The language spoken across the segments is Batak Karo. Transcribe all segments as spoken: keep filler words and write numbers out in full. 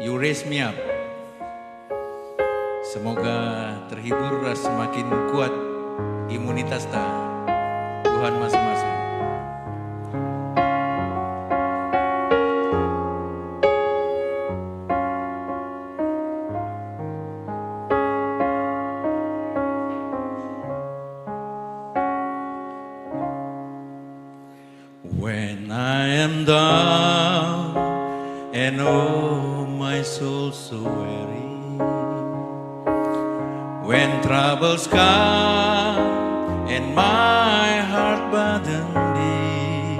You raise me up. Semoga terhibur ras semakin kuat imunitasta. Tuhan masu-masu. When I am down and oh, my soul so weary, when troubles come and my heart burden be,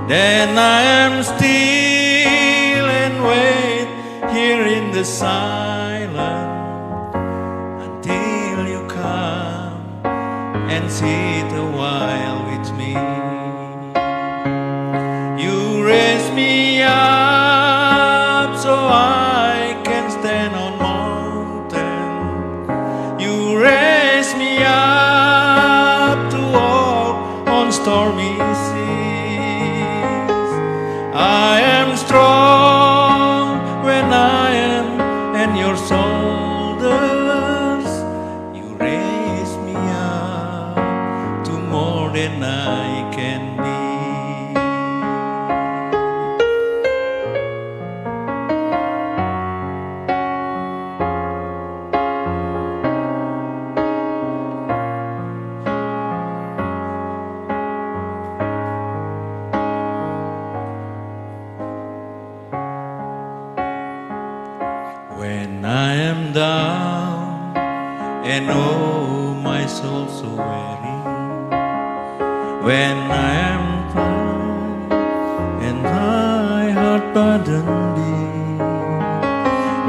then I am still and wait here in the silence until you come and sit a while with me. You raise me up so I can stand on mountain. You raise me up to walk on stormy seas. I am strong when I am on your shoulders. You raise me up to more than I can be. When I am down and oh, my soul so weary, when I am tired and my heart burden be,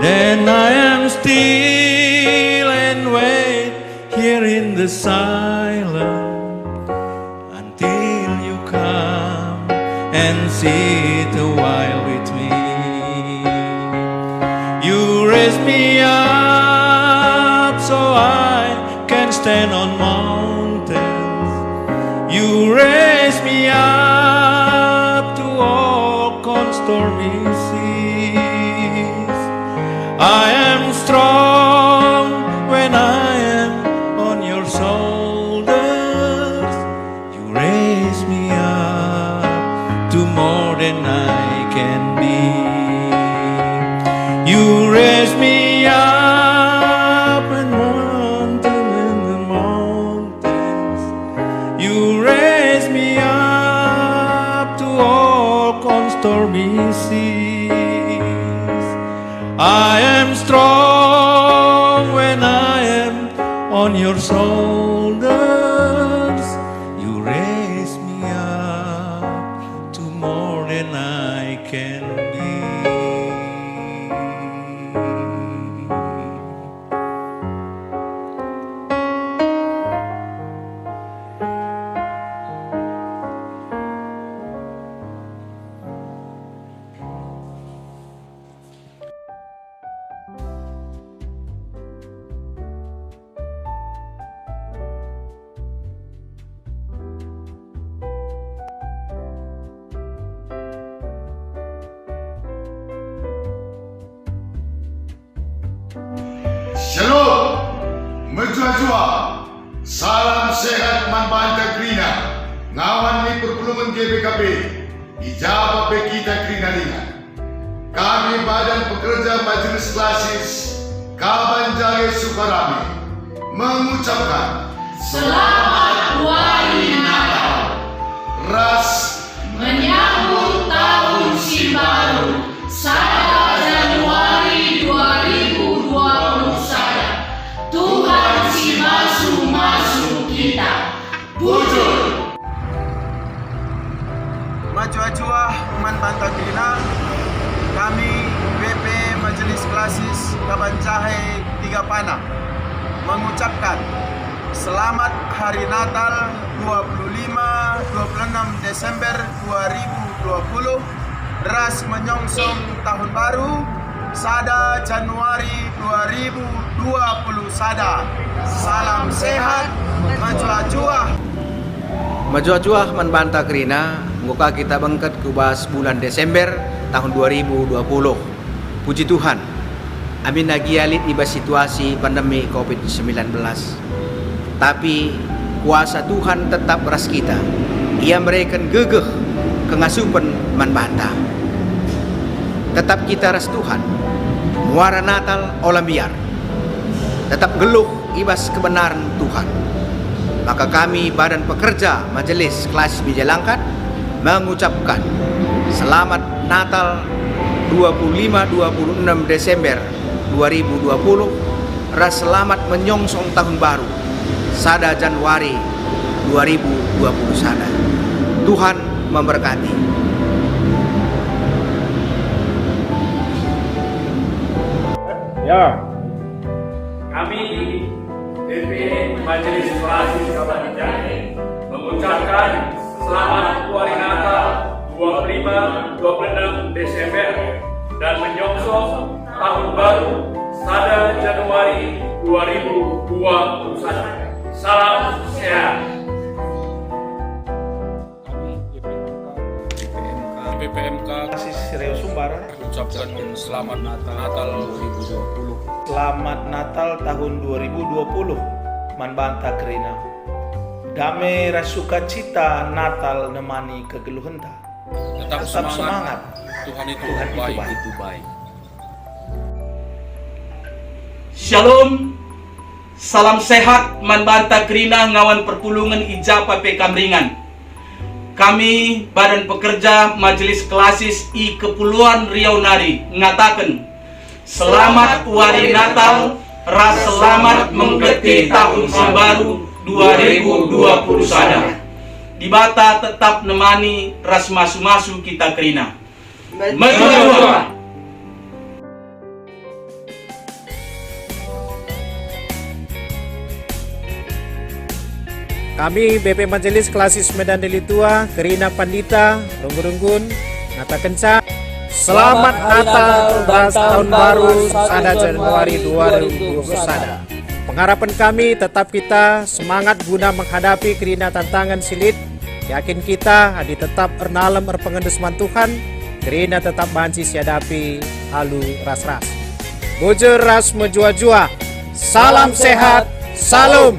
then I am still and wait here in the silence until you come and sit a while with me. You raise me up so I can stand on mountains. You raise me up to walk on stormy seas. I am strong when I am on your shoulders. You raise me up to more than I can be. You raise me up and mountain in the mountains. You raise me up to walk on stormy seas. I am strong when I am on your shoulders. You raise me up to more than I can be. Shalom, mejuah-juah. Salam sehat man banta kerina, ngawan ni perpulungen G B K P, i ja pe kita kerina ringan. Kami Badan Pekerja Majelis Klasis Kabanjahe Sukarame mengucapkan Selamat Wari Natal ras menyambut tahun si baru, sada Januari dua ribu dua puluh sada. Tuhan si masu-masu kita. Bujur. Majuah-juah man banta kerina, kami B P Majelis Klasis Kabanjahe Tiga Pana mengucapkan Selamat Hari Natal dua puluh lima, dua puluh enam Desember dua ribu dua puluh, ras menyongsong tahun baru, sada Januari dua ribu dua puluh sada. Salam sehat, majuah-juah. Majuah-juah man banta kerina, enggo ka kita bengket ku bas bulan Desember tahun dua ribu dua puluh. Puji Tuhan, aminna gia lit i bas situasi pandemi covid sembilan belas, tapi kuasa Tuhan tetap ras kita. Ia mereken gegeh kengasupen man banta. Tetap kita ras Tuhan. Muara Natal ola mbiar. Tetap nggeluh i bas kebenaran Tuhan. Maka kami Badan Pekerja Majelis Klasis Meja Langkat mengucapkan Selamat Natal dua puluh lima dua puluh enam Desember dua ribu dua puluh ras selamat menyongsong tahun baru sada Januari dua ribu dua puluh sada. Tuhan memberkati. Ya. Kami, B P M Majelis Klasis Kabupaten Jahe, mengucapkan selamat Hari Natal dua puluh lima dua puluh enam Desember dan menyongsong Tahun Baru sada Januari dua ribu dua puluh satu. Salam sehat. Kami B P M K, B P M K Klasis Reo Sumbar ucapkan selamat Natal dua ribu dua puluh. Selamat Natal tahun dua ribu dua puluh man banta kerina. Dame ras sukacita Natal nemani kegeluhenta. Tetap semangat. Tuhan itu baik. Shalom. Salam sehat man banta kerina ngawan perpulungen i japa pe kam ringan. Kami, Badan Pekerja Majelis Klasis i Kepulauan Riau nari, ngataken, selamat Wari Natal ras selamat menggeluti tahun si baru dua ribu dua puluh sada. Dibata tetap nemani ras masu-masu kita kerina. Mejuah-juah. Kami B P Majelis Klasis Medan Deli Tua, kerina pandita, runggun-runggun, ngatakenca, selamat Natal ras Tahun Baru sada Januari dua ribu dua puluh sada. Pengharapen kami tetap kita semangat guna menghadapi kerina tantangan si lit. Yakin kita, adi tetap ernalem erpengendes man Tuhan, kerina tetap banci siadapi alu ras-ras. Bujur ras mejuah-juah. Salam sehat, salum.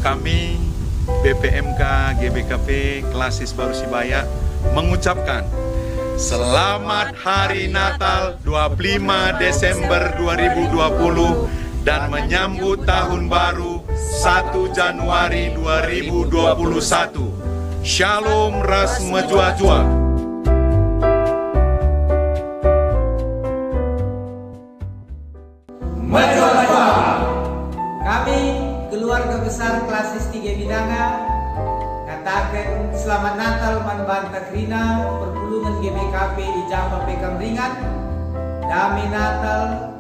Kami, B P M K G B K P Klasis Baru Sibaya, mengucapkan selamat Hari Natal dua puluh lima Desember dua ribu dua puluh dan menyambut Tahun Baru satu Januari dua ribu dua puluh satu. Shalom ras mejuah-juah. Mejuah-juah. Kami, keluarga besar Klasis Tiga Bidanga, ngataken selamat Natal man banta kerina, perpulungen G B K P i japa pe kam ringan. Dame Natal,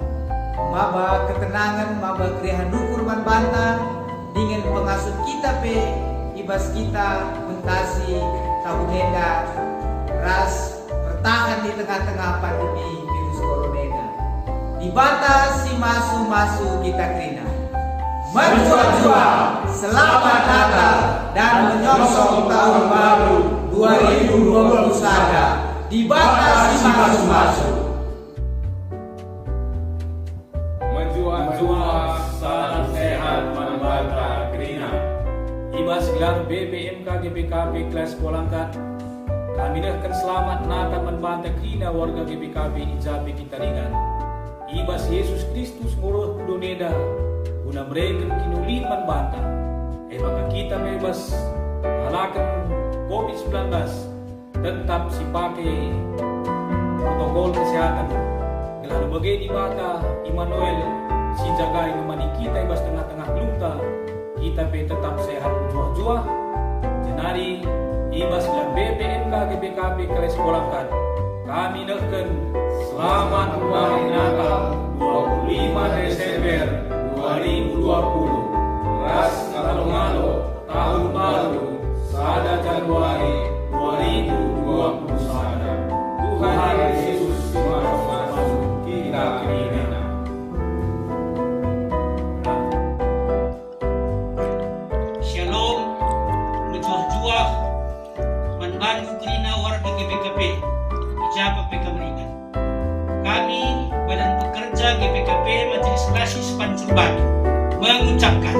maba ketenangen, maba keriahen ukur man banta, dingen pengasup kita pe i bas kita mentasi tahun enda ras bertahan di tengah-tengah pandemi virus corona enda. Dibata si masu-masu kita kerina. Mejuah-juah, selamat Natal dan menyongsong Tahun Baru dua ribu dua puluh sada. Dibata si masu-masu. Mejuah-juah, salam sehat man banta kerina. I bas gelar B P M K G B K P Klasis Kolangkat, kami nehken selamat Natal man banta kerina warga G B K P i japa pe kita ringan. I bas Jesus Kristus enggo reh ku doni enda guna mereken kiniulin man banta. E maka kita me bas ngalaken covid sembilan belas, tetap sipake protokol kesehatan, gelah bage Dibata Immanuel si njagai nemani kita i bas tengah-tengah geluhta, kita pe tetap sehat mejuah-juah. Jenari i bas gelar B P M K G B K P Klasis Kolangkat, kami nehken selamat Wari G B K P Majelis Klasis Pancur Batu mengucapkan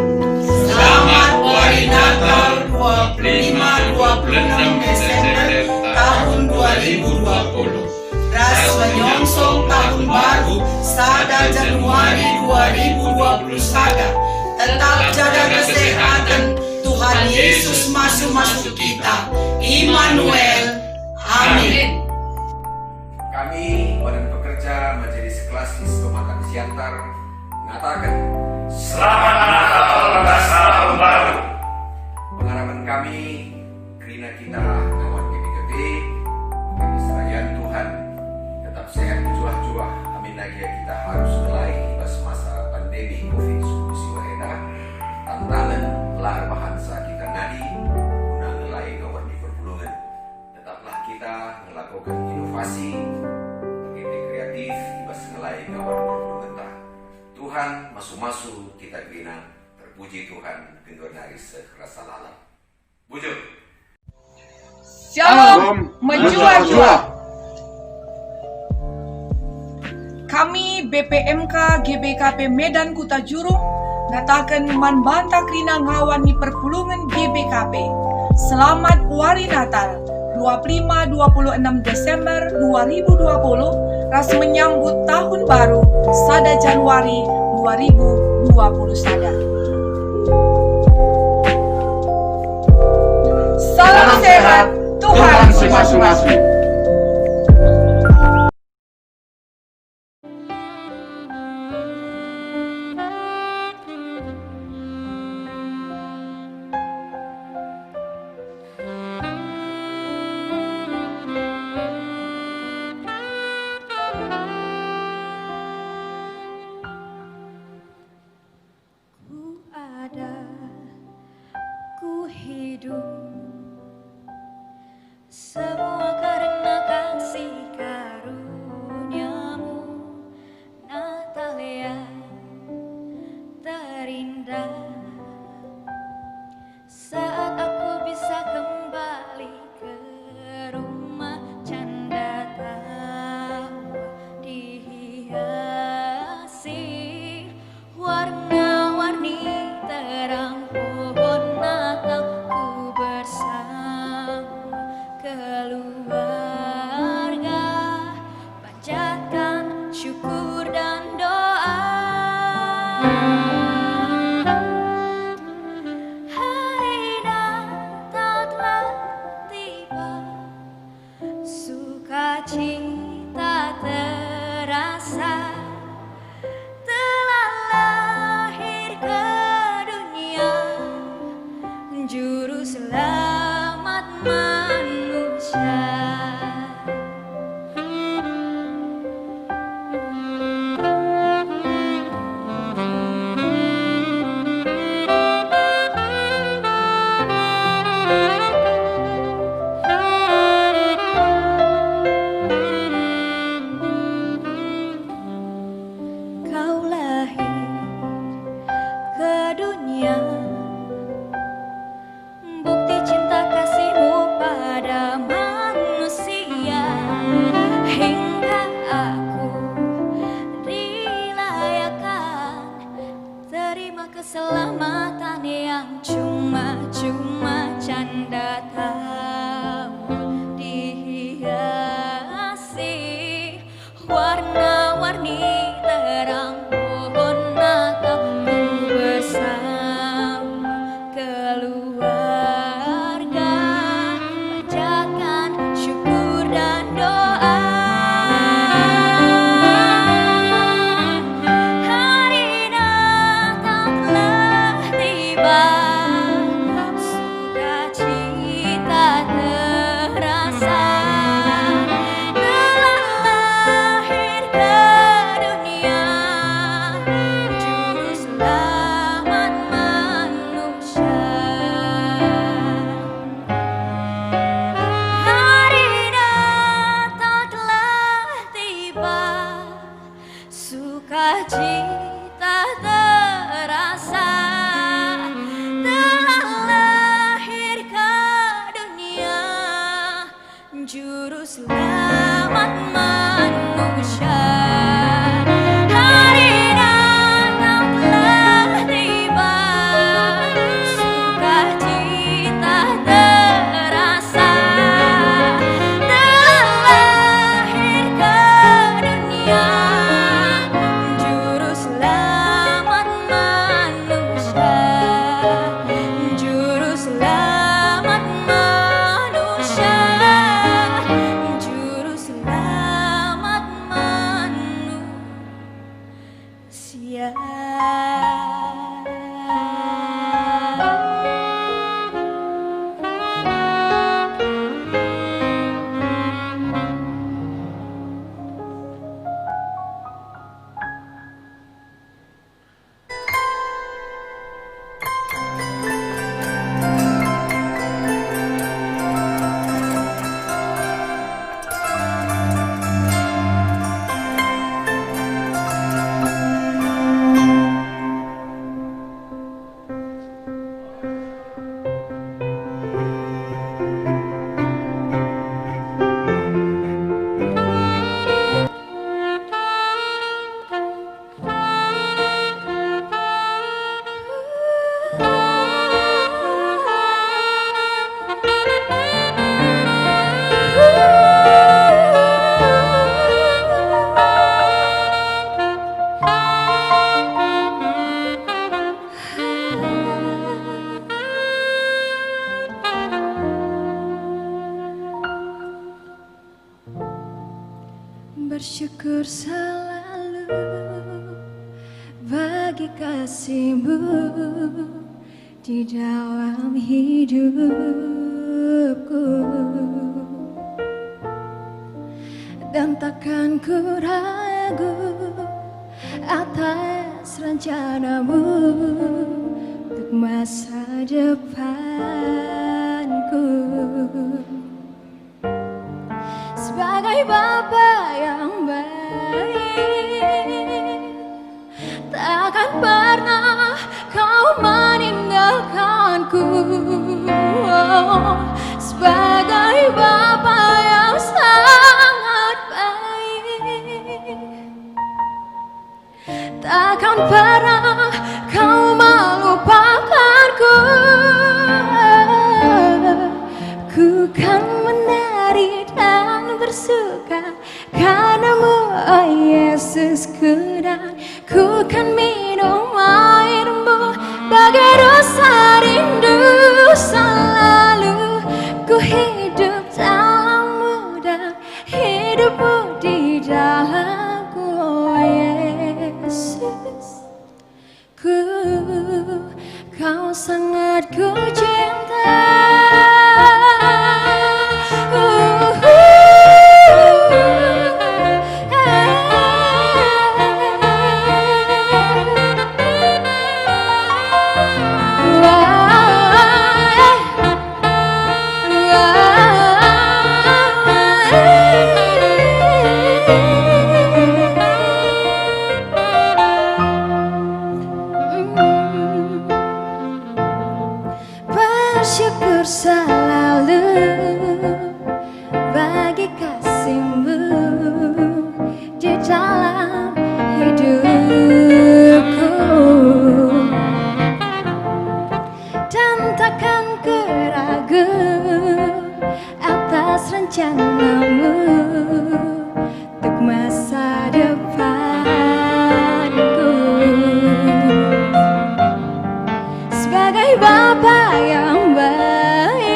Selamat Wari Natal dua puluh lima dua puluh enam Desember tahun dua ribu dua puluh. Ras menyongsong tahun baru sada Januari dua ribu dua puluh sada. Tetap jaga kesehatan, Tuhan Yesus masu-masu kita. Immanuel. Amin. Kami, Badan Pekerja Majelis Klasis Pematang Siantar, ngataken, Selamat Natal ras Tahun Baru. Pengharapan kami, kerina kita ngawan G B K P, mungkin serayan Tuhan, tetap sehat mejuah-juah, aminna gia kita harus ngelai i bas masa pandemi covid sepuluh siwah enda, tantangen la erbahanca kita nadi guna ngelai ngawan i perpulungen. Tetaplah kita ngelakoken inovasi, bage pe kreatif i bas ngelai ngawan perpulungenta. Tuhan masu-masu kita kerina, terpuji Tuhan, genduari nari seh rasa lalap. Bujur. Shalom, mejuah-juah. Kami B P M K G B K P Medan Kuta Jurung ngataken man banta kerina ngawan ni perpulungen G B K P. Selamat Wari Natal, dua puluh lima dua puluh enam Desember dua ribu dua puluh, ras menyambut Tahun Baru sada Januari dua ribu dua puluh sada. Salam sehat, Tuhan si masu-masu. Ku ada, ku hidup, semua karena kasih karunia-Mu, Natal yang terindah. Saat aku bisa kembali ke rumah, canda tawa dihiasi warna-warni terang pohon Natal, ku bersama keluarga panjatkan syukur dan doa. Hari Natal telah tiba, sukacita terasa, telah lahir ke dunia Juru Selamat manusia. Kau lahir ke dunia, bukti cinta kasih-Mu pada manusia, hingga aku dilayakan terima keselamatan yang cuma-cuma, canda tawa dihiasi warna-warni terang pohon Natal, ku bersama keluarga panjatkan syukur dan doa. Hari Natal telah tiba, sukacita terasa, telah lahir ke dunia Juru Selamat manusia. Hari Natal telah tiba, sukacita terasa, telah lahir ke dunia Juru Selamat manusia. Bersyukur selalu bagi kasih-Mu di dalam hidupku, dan takkan ku ragu atas rencana-Mu untuk masa depanku. Sebagai bapa yang baik, takkan pernah Kau meninggalkanku. Sebagai bapa yang sangat baik, takkan pernah Kau melupakanku. Ku kan menari dan bersuka karena-Mu, oh Yesusku, dan ku kan minum air-Mu. Bage dosa rindu selalu ku hidup dalam-Mu, dan hidup-Mu di dalamku, oh Yesus. Ku, Kau sangat ku cinta. Bersyukur selalu bagi kasih-Mu di dalam hidupku, dan takkan ku ragu atas rencana-Mu untuk masa depanku. Sebagai bapa yang baik,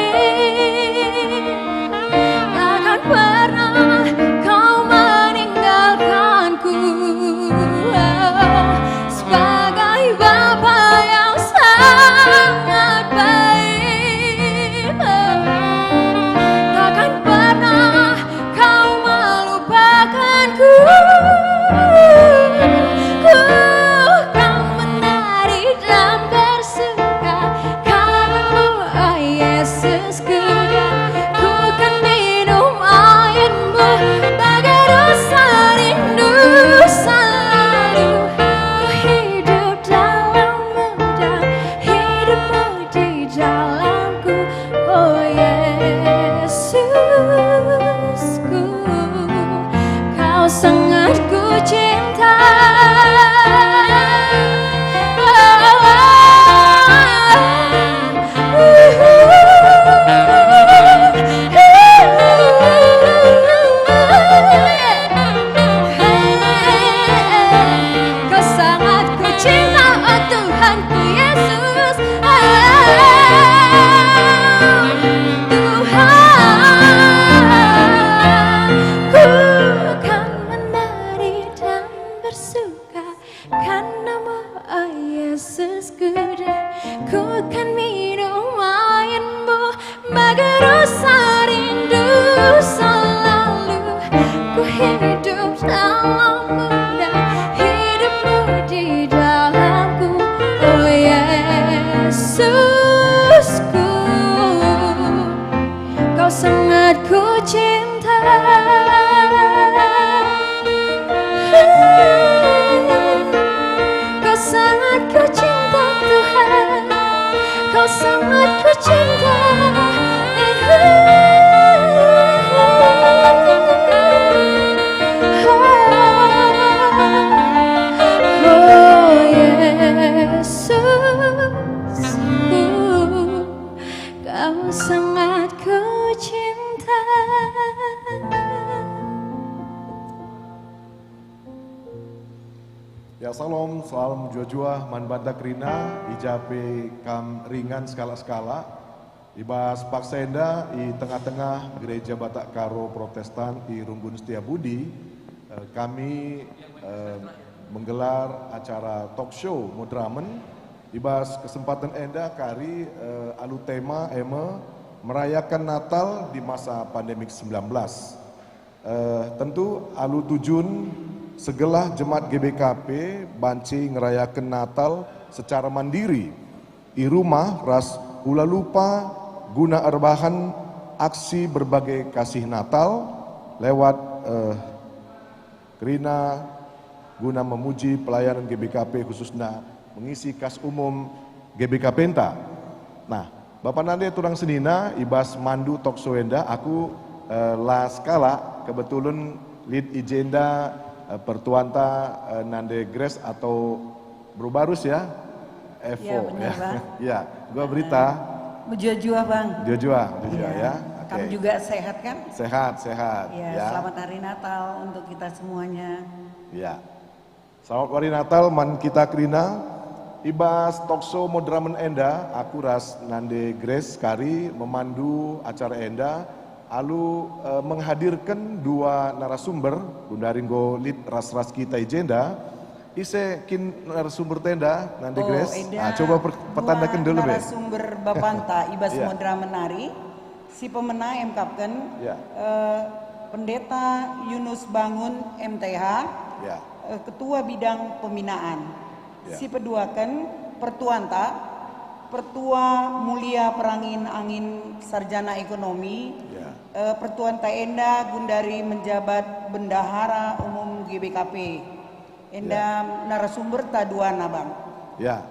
takkan pernah Kau meninggalkanku. Sebagai bapa yang sangat baik, takkan pernah Kau melupakanku. Ku kan menari dan bersuka karena-Mu, oh Yesus. Ku kan minum air-Mu, bage dosa rindu selalu. Ku hidup dalam-Mu dan hidup-Mu di dalamku, oh Yesusku. Kau sangat ku cinta. Kau sangat ku cinta, oh Tuhanku Yesus. Ah, Tuhan, ku kan menari dan bersuka. Ya, salam, salam juah-juah man banta kerina, i ja pe kam ringan sekalak-sekalak. I bas paksa enda, i tengah-tengah Gereja Batak Karo Protestan i Runggun Setiabudi, eh, kami, eh, menggelar acara talk show Moderamen. I bas kesempaten enda kari, eh, alu tema e me merayakan Natal di masa pandemik sembilan belas. Eh, tentu alu tujun segelah jemaat G B K P banci ngerayaken Natal secara mandiri i rumah ras ula lupa guna erbahan aksi berbage kasih Natal lewat, eh, kerina guna memuji pelayanan G B K P, khususna mengisi kas umum G B K P enta. Nah, Bapa nande turang senina, i bas mandu talk show enda, aku, eh, la sekalak, kebetulan lit i jenda, eh, pertuanta, eh, nande Grace atau Bro Barus ya? Evo, Ya, benar, ya. Bang. Ya, gua berita. Mejuah-juah, Bang. Juah-juah, juah-juah, Iya. ya. Oke. Kamu juga sehat, kan? Sehat, sehat. Ya, Ya. selamat Hari Natal untuk kita semuanya. Ya. Selamat Hari Natal man kita kerina. I bas talk show Moderamen enda, aku ras nande Grace kari memandu acara enda, alu, eh, menghadirken dua narasumber, gundari enggo lit ras-ras kita i jenda. Ise kin narasumber enda, nande Oh, Grace? enda Ah, coba per-, dua petandaken dulu, be. narasumber bapanta i bas Iya. Moderamen nari, si pemena emkapken, Ya. eh, Pendeta Yunus Bangun, M T H, Ya. eh, Ketua Bidang Pembinaan. Ya. Si peduaken, pertuanta, Pertua Mulia Perangin-angin, Sarjana Ekonomi, Ya. eh, pertuanta enda gundari menjabat Bendahara Umum G B K P. Enda Ya. narasumberta duana, Bang. Ya.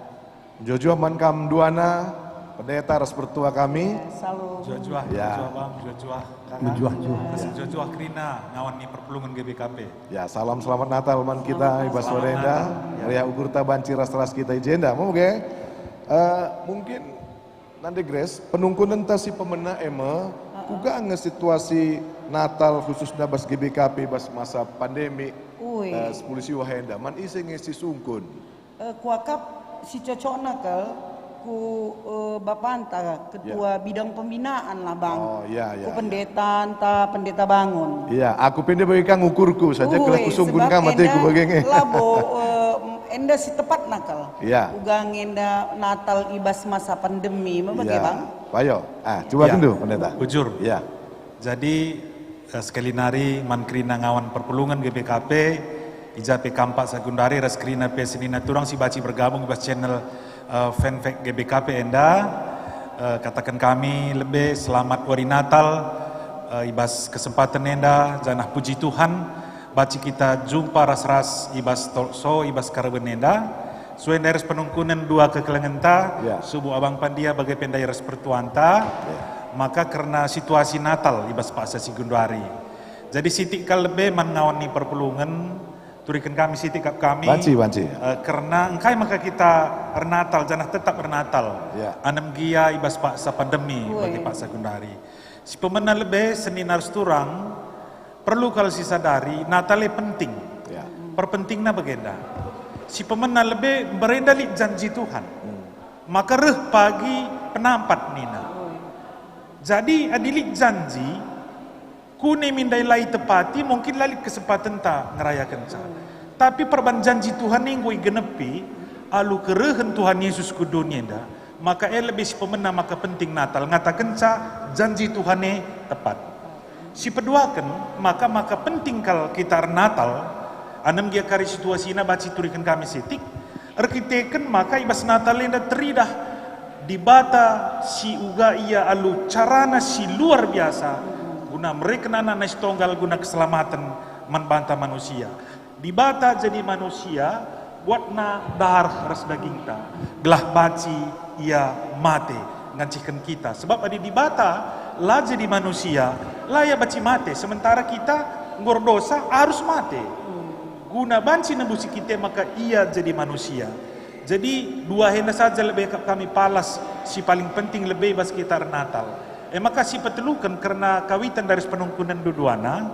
Juah-juah man kam duana, pendeta ras pertua kami. Ya, salam. Juah-juah, Ya. juah-juah, Bang, juah-juah, Kakak. Juah-juah. Ras juah-juah kerina ngawan ni perpulungen G B K P. Ya, salam selamat Natal man kita, Selamat i bas Natal. sore enda. Selamat Natal. Ya. Meriah ukurta banci ras-ras kita i jenda. Mau, ge? Eh, mungkin nande Grace, penungkunenta si pemena e me, Uh-uh. kuga nge situasi Natal khususna bas G B K P bas masa pandemi, Ui. eh, sepuluh siwah enda. Man ise nge si sungkun? Eh, kuakap si cocokna kal ku, eh, bapanta, ketua Ya. bidang pembinaan lah, Bang. Oh, ya, ya, Ku ya. pendeta ntah pendeta bangun. Iya, aku pe enda bage ka ngukurku saja, Ui, kelah kusungkun sebab kam ateku enda bage nge. labo, eh, enda si tepatna kal. Ya. Uga nge enda Natal i bas masa pandemi, me bage, Ya. Bang? Payo. Ah, coba Ya. tentu, pendeta. Bujur. Ya. Jadi, eh, sekali nari man kerina ngawan perpulungen G B K P, i ja pe kam Pak Sagundari ras kerina pe senina turang si banci bergabung i bas channel, eh, fanpage G B K P enda, eh, kataken kami lebe selamat Wari Natal, eh, i bas kesempaten enda, janah puji Tuhan, banci kita jumpa ras-ras i bas talk show, i bas karaben enda. Sue ndai ras penungkunen dua kekelengenta, Ya. subuk Abang Pandia bage pe ndai ras pertuanta, Ya. maka kerna situasi Natal i bas paksa si genduari. Jadi sitik kal lebe man ngawan ni perpulungen, turiken kami sitik kap kami, Banci, banci. eh, kerna engkai maka kita ernatal janah tetap ernatal, Ya. anem gia i bas paksa pandemi Ue. bage paksa genduari. Si pemena lebe senina ras turang, perlu kal sisadari, Natal e penting. Ya. Perpentingna bagenda. Si pemena lebe mberenda lit janji Tuhan. Hmm. Maka reh pagi penampat nina. Jadi adi lit janji, kune min ndai la itepati, mungkin la lit kesempatenta ngerayakenca. Tapi perban janji Tuhan e enggo igenepi, alu kerehen Tuhan Yesus ku doni enda, maka e lebe si pemena maka penting Natal, ngatakenca janji Tuhan e tepat. Si peduaken, maka, maka penting kal kita ernatal, anem gia kari situasina banci turiken kami sitik, erkiteken maka i bas Natal enda teridah Dibata si uga Ia alu carana si luar biasa, guna mereken anakNa si tonggal guna keselamaten man banta manusia. Dibata jadi manusia, buatna dareh ras dagingta, gelah banci Ia mate ngancihken kita. Sebab adi Dibata la jadi manusia, la Ia banci mate, sementara kita enggo erdosa arus mate. Guna banci nembusi kita maka Ia jadi manusia. Jadi, dua enda saja lebe kap kami palas si paling penting lebe bas kita ernatal. E maka si peteluken kerna kawitan dari penungkunen duduana,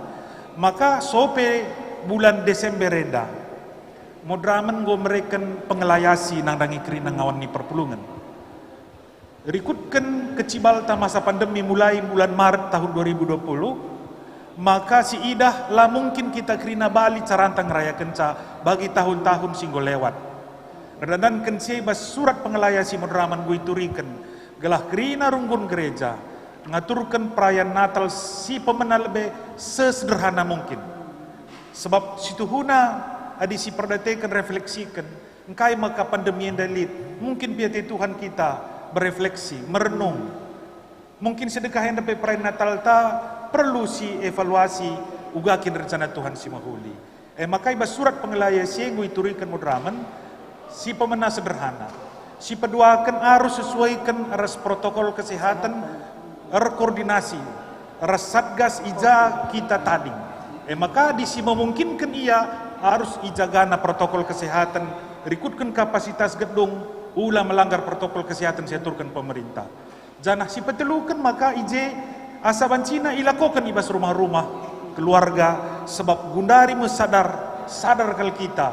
maka sope bulan Desember enda. Moderamen enggo mereken pengelayasi nandangi kerina ngawan ni perpulungen. Rikutken kecibalta masa pandemi mulai bulan Maret tahun dua ribu dua puluh, maka siidah la mungkin kita kerina bali caranta ngerayakenca bagi tahun-tahun si enggo lewat. Erdandanken si e bas surat pengelayasi moderamen enggo ituriken, gelah kerina runggun gereja ngaturken perayan Natal si pemena lebe sesederhana mungkin. Sebab situhuna adi siperdateken refleksiken, engkai maka pandemi enda lit? Mungkin pe ate Tuhan kita berefleksi, merenung. Mungkin sedekah enda pe perayan Natalta perlu si evaluasi uga kin rencana Tuhan si mehuli. E maka i bas surat pengelayasi enggo ituriken moderamen si pemena sederhana. Si peduaken arus sesuaiken ras protokol kesehatan, erkoordinasi ras Satgas i ja kita tading. E maka adi si memungkinken ia arus ijagana protokol kesehatan, rikutken kapasitas gedung, ula melanggar protokol kesehatan si aturken pemerintah. Janah si peteluken maka i je asa bancina ilakoken i bas rumah-rumah keluarga, sebab gundari me sadar, sadar kal kita,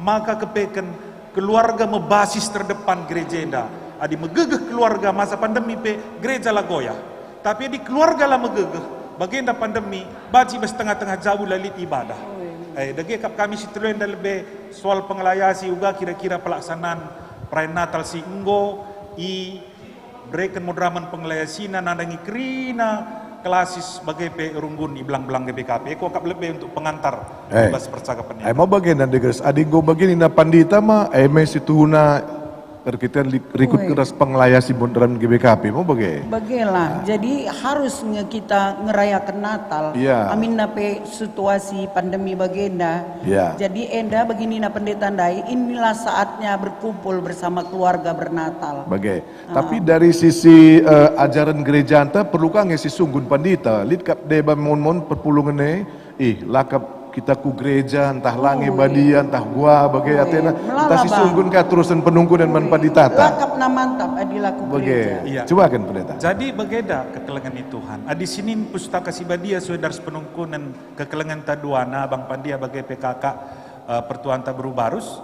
maka kepeken keluarga me basis terdepan gereja enda. Adi megegeh keluarga masa pandemi pe gereja la goyah. Tapi adi keluarga la megegeh, bagenda pandemi, banci bas tengah-tengah jabu la lit ibadah. Eh, dage kap kami si telu enda lebe soal pengelayasi uga kira-kira pelaksanaan perayaan Natal si enggo i bereken moderamen pengelayasina nandangi kerina kelasis bage pe runggun i belang-belang G B K P. Eko kap lebe untuk pengantar Eh. bas percakapen Eh, ini. Mau bage nande, Grace? Adi enggo bage nina pandita ma, eh, me situhuna erkiten li-, rikut Oi. keras pengelayasi moderamen G B K P, mau bage? Bagelah. Ah. Jadi harus nge kita ngerayaken Natal. Iya. Aminna pe situasi pandemi bagenda. Iya. Jadi enda bagi nina pendeta ndai, inilah saatnya berkumpul bersama keluarga bernatal. Bage. Ah. Tapi dari sisi, eh, ajaran gerejanta perlu ka nge sisunggun pandita. Lit kap deba mon-mon perpulungen e, ih, la kap kita ku gereja, ntah la nge Oh, badia, iya. ntah gua, bage Oh, atena, iya. Melala, ntah Bang. sisunggun ka terusen penungkunan man Ui, panditata. La kap na mantap adi la ku Bage. gereja. Iya. Cubaken, Pendeta. Jadi bagenda kekelengen ni Tuhan. Adi sinin Pustaka Si Badia sue dars penungkunan kekelengenta duana, Bang Pandia bage pe kakak, eh, pertuanta beru barus,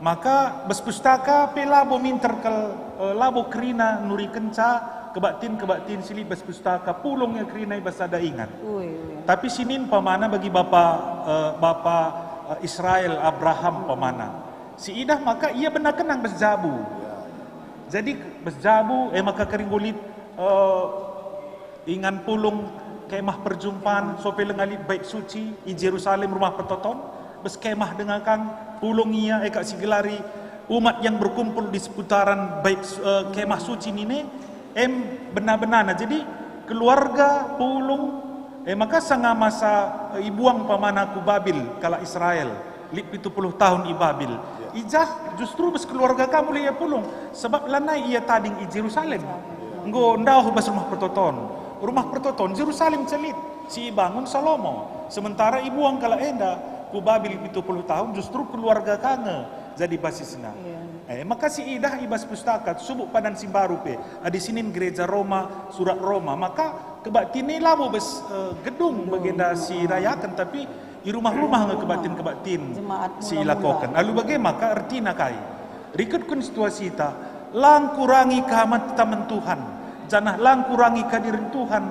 maka bas pustaka pe labo minter kal, eh, labo kerina nurikenca kebaktin-kebaktin si lit bas pustaka, pulung ia kerina i bas sada ingan. Ui, ui. Tapi sinin pamana bagi bapa, eh, bapa, eh, Israel, Abraham pamana. Siidah maka ia benakenang bas jabu. Jadi bas jabu, eh, maka kari enggo lit, eh, ingan pulung kemah perjumpan, sope lenga lit bait suci i Jerusalem rumah pertoton, bas kemah denga kang pulung ia, e kak si gelari umat yang berkumpul di seputaran bait, eh, kemah suci nine, em bena-benana. Jadi keluarga pulung, eh, maka sanga masa, eh, ibuang pamana ku Babil kalak Israel. Lit pitu puluh tahun i Babil. Ya. I jah justru bas keluarga ka mulai ia pulung, sebab lanai ia tading i Jerusalem. Ya. Enggo ndauh bas rumah pertoton. Rumah pertoton Jerusalem ca lit, si ibangun Salomo. Sementara ibuang kalak enda ku Babil pitu puluh tahun, justru keluarga ka nge jadi basisna. Ya. Eh, maka siidah i bas pustaka, subuk padan si mbaru pe, adi sinin gereja Roma, surat Roma, maka kebaktin e labo bas, eh, gedung bagenda si rayaken, tapi i rumah-rumah nge kebaktin-kebaktin Jemaat si mula-mula. ilakoken. Alu bage maka ertina kai? Rikutken situasita, la ngkurangi keamanan Tuhan, janah la ngkurangi kehadiran Tuhan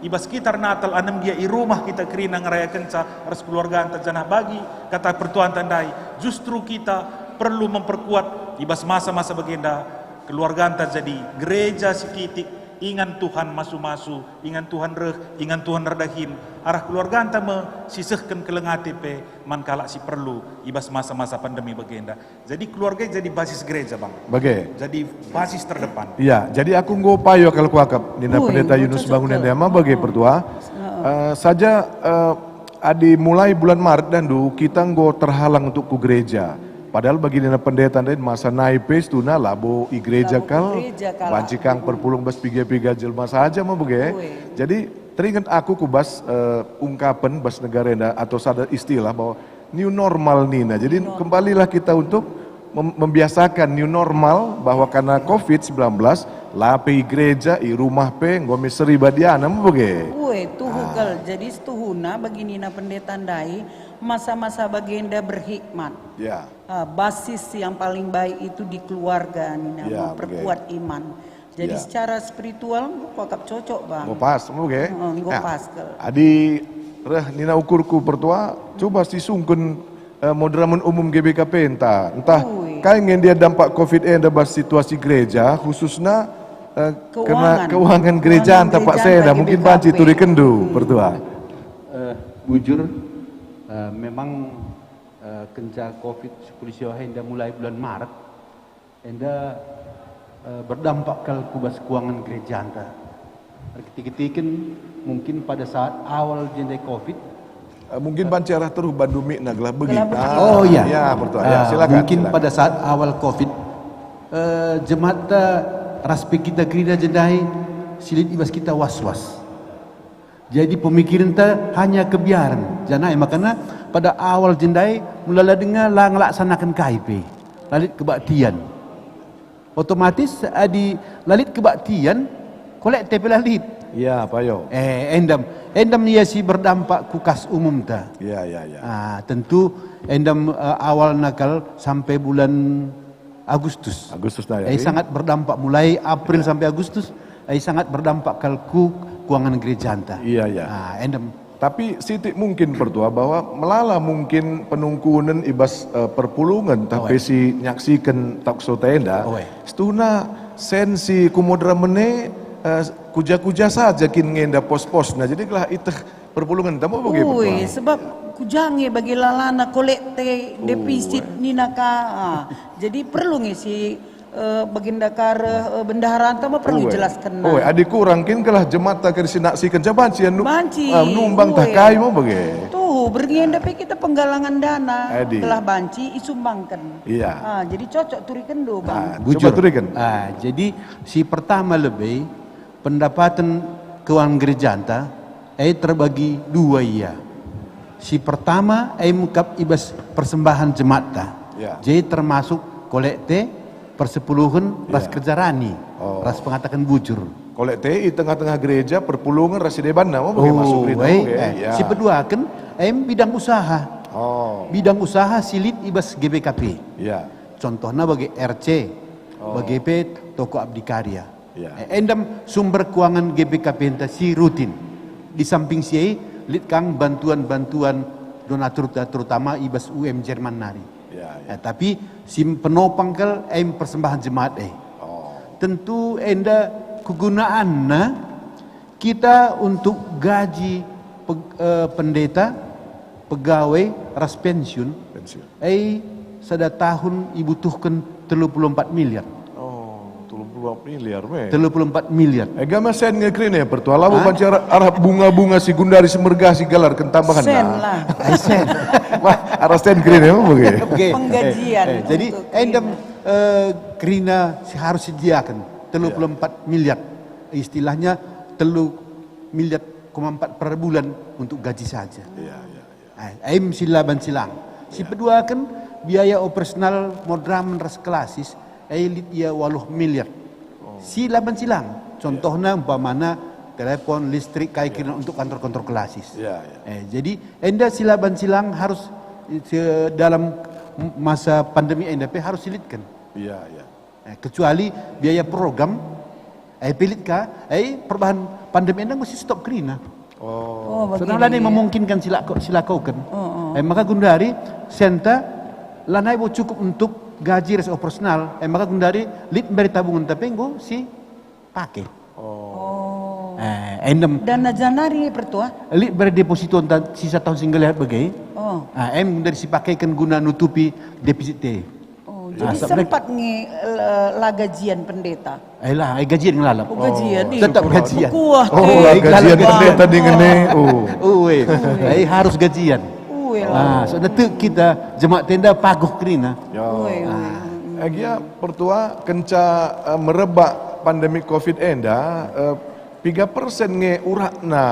i bas kita ernatal, anem gia i rumah kita kerina ngerayakenca ras keluarganta, janah bagi kata pertuanta ndai, justru kita perlu memperkuat i bas masa-masa bagenda keluarganta jadi gereja si kitik, ingan Tuhan masu-masu, ingan Tuhan reh, ingan Tuhan erdahin, arah keluarganta me sisehken keleng ate pe man kalak si perlu i bas masa-masa pandemi bagenda. Jadi keluarga jadi basis gereja, Bang. Bage. Jadi basis terdepan. Iya, jadi aku enggo payo kal kuakap nina Ui, Pendeta Yunus cocok Bangunan kal. Dema bage Heeh. pertua. Heeh. Eh, saja, eh, adi mulai bulan Maret dandu kita enggo terhalang untuk ku gereja. Padahal bagi nina pendeta ndai masa nai pe situhuna labo i gereja Labo kal, gereja kal. banci kang perpulung bas piga-piga jelma saja me bage. Ui. Jadi teringet aku ku bas, eh, ungkapen bas negara enda atau sada istilah bahwa new normal nina. Jadi New normal. kembalilah kita untuk mem-, membiasakan new normal bahwa karena covid sembilan belas, la pe i gereja, i rumah pe, enggo me seri badiana me bage. Ue, tuhu Ah. kal. Jadi setuhuna bagi nina pendeta ndai, Masa-masa bagenda berhikmat. Ya. Ah, basis yang paling baik itu di keluarga, nina, ya, memperkuat iman. Jadi, ya, secara spiritual enggo kuakap cocok, Bang. Enggo pas, enggo, ge? Heeh, enggo, ya, pas kal. Adi reh nina ukurku, Pertua, coba sisungkun, eh, moderamen umum G B K P ntah. Ntah, ui, kai nge ndia dampak covid enda bas situasi gereja, khususna, eh, kena keuangan, keuangan gereja ntah, Pak Sena, mungkin banci turikenndu, Pertua. Eh, bujur, eh, memang, eh, kenca covid sepuluh siwah enda mulai bulan Maret, enda, eh, berdampak kal ku bas keuangan gerejanta. Erkiteken mungkin pada saat awal jenda covid, eh, mungkin banci arah terus bandu mikna gelah begi. Gelah begi. Ah, oh, iya, ya, Pertua. Ya, ah, silakan, mungkin silakan. Pada saat awal covid, eh, jemaat ras pe kita kerina jenda ndai si lit i bas kita was-was. Jadi pemikirenta hanya kebiaren. Janah e makana pada awal jenda ndai mula la denga la ngelaksanaken kai pe. La lit kebaktian. Otomatis adi la lit kebaktian, kolekte pe la lit. Ya, payo. Eh, endam, endam ia si berdampak ku kas umumta. Ya, ya, ya. Ah, tentu endam, eh, awalna kal sampai bulan Agustus. Agustus na, ya, eh, sangat berdampak mulai April sampai Agustus, eh, sangat berdampak kal ku keuangan gerejanta. Iya, iya. Ah, endem. Tapi sitik mungkin, Pertua, bahwa melala mungkin penungkunen i bas, eh, perpulungen, tapi si nyaksiken talk show enda, setuhuna sen si kumoderamen e, eh, kuja-kuja saja kin ngenda pos-posna. Jadi gelah iteh perpulungen tama bage. Ui, Pertua? Sebab kuja nge bagi lalana kolekte, oh, defisit, eh, nina ka. Ah, jadi perlu nge si, eh, bagenda ka reh, eh, bendaharanta ma perlu jelasken. Oh, adi kurang kin gelah jemaat ta kari si naksiken, ja banci anu, banci, ah, numbang tah kai ma bage. Tuh, berngi enda pe kita penggalangan dana, adi, gelah banci isumbangken. Iya. Ah, jadi cocok turikenndu, Bang. Ah, bujur. Coba turiken. Ah, jadi si pertama lebe, pendapaten keuangan gerejanta, e terbagi dua ia. Si pertama, e mekap i bas persembahan jematta. Ya. Jadi termasuk kolekte, persepuluhen, ras kerja rani, oh, ras pengataken bujur. Kolekte i tengah-tengah gereja, perpulungen ras si debanna, oh, bage masuk kerina, eh, ya. Si peduaken, e bidang usaha. Oh. Bidang usaha si lit i bas G B K P. Ya. Contohna bage R C, oh, bage pe toko Abdi Karya. Ya. Eh, endam sumber keuangan G B K P enta si rutin. Di samping si e, lit kang bantuan-bantuan donatur, terutama i bas U M Jerman nari. Ya, ya. Eh, tapi si penopang kal em persembahan jemaat e. Oh. Tentu enda kegunaanna kita untuk gaji peg-, eh, pendeta, pegawai, ras pensiun. Pensiun. E, sada tahun ibutuhken telu puluh empat miliar. Oh, telu puluh empat miliar, me. Telu puluh empat miliar. E, gama sen nge kerina, Pertua, labo banci arah, arah bunga-bunga si gundari si mergah si galarken tambahen. Sen lah. Ai, sen. Wah, arah sen kerina, me bage. Oke. Penggajian. Eh, eh, jadi, untuk endam, eh, kerina si harus sediaken telu puluh empat miliar. Istilahnya telu miliar koma empat per bulan untuk gaji saja. Iya, iya, iya. Eh, em si laban silang. Si peduaken biaya operasional moderamen ras klasis, eh, lit ia waluh miliar. Oh. Si laban silang. Iya. Contohna umpamana telepon, listrik, kai kerina untuk kantor-kantor klasis. Iya, iya. Eh, jadi enda si laban silang harus, eh, dalam masa pandemi enda pe harus silitken. Iya, iya. Eh, kecuali biaya program, eh, pe lit ka, eh, perbahan pandemi enda enggo si stop kerina. Oh. Oh, bagi. Sudah lanai memungkinkan silako-, silakoken. Oh, oh. Eh, maka gundari senta lanai bo cukup untuk gaji ras operasional. Eh, maka gundari lit mbari tabungan tapi enggo si pake. Oh. Oh. Eh, endem. Dana janari, Pertua? Lit mbari deposito ntah sisa tahun si nggeluh bage. Oh. Ah, em gundari sipakeken guna nutupi defisit e. Oh, jadi sempat nge, eh, la gajian pendeta? Eh lah, eh, gajian ngelalap. Oh, gajian, ih. Tetap gajian. Mekuah. Oh, eh, gajian pendeta dingen e. Oh. Ue. Eh, harus gajian. Ue lah. Ah, so netek kita jemaat enda paguh kerina. Ya. Ue, ue. Ah. Agia Pertua kenca, eh, merebak pandemi covid enda, eh, piga persen nge uratna,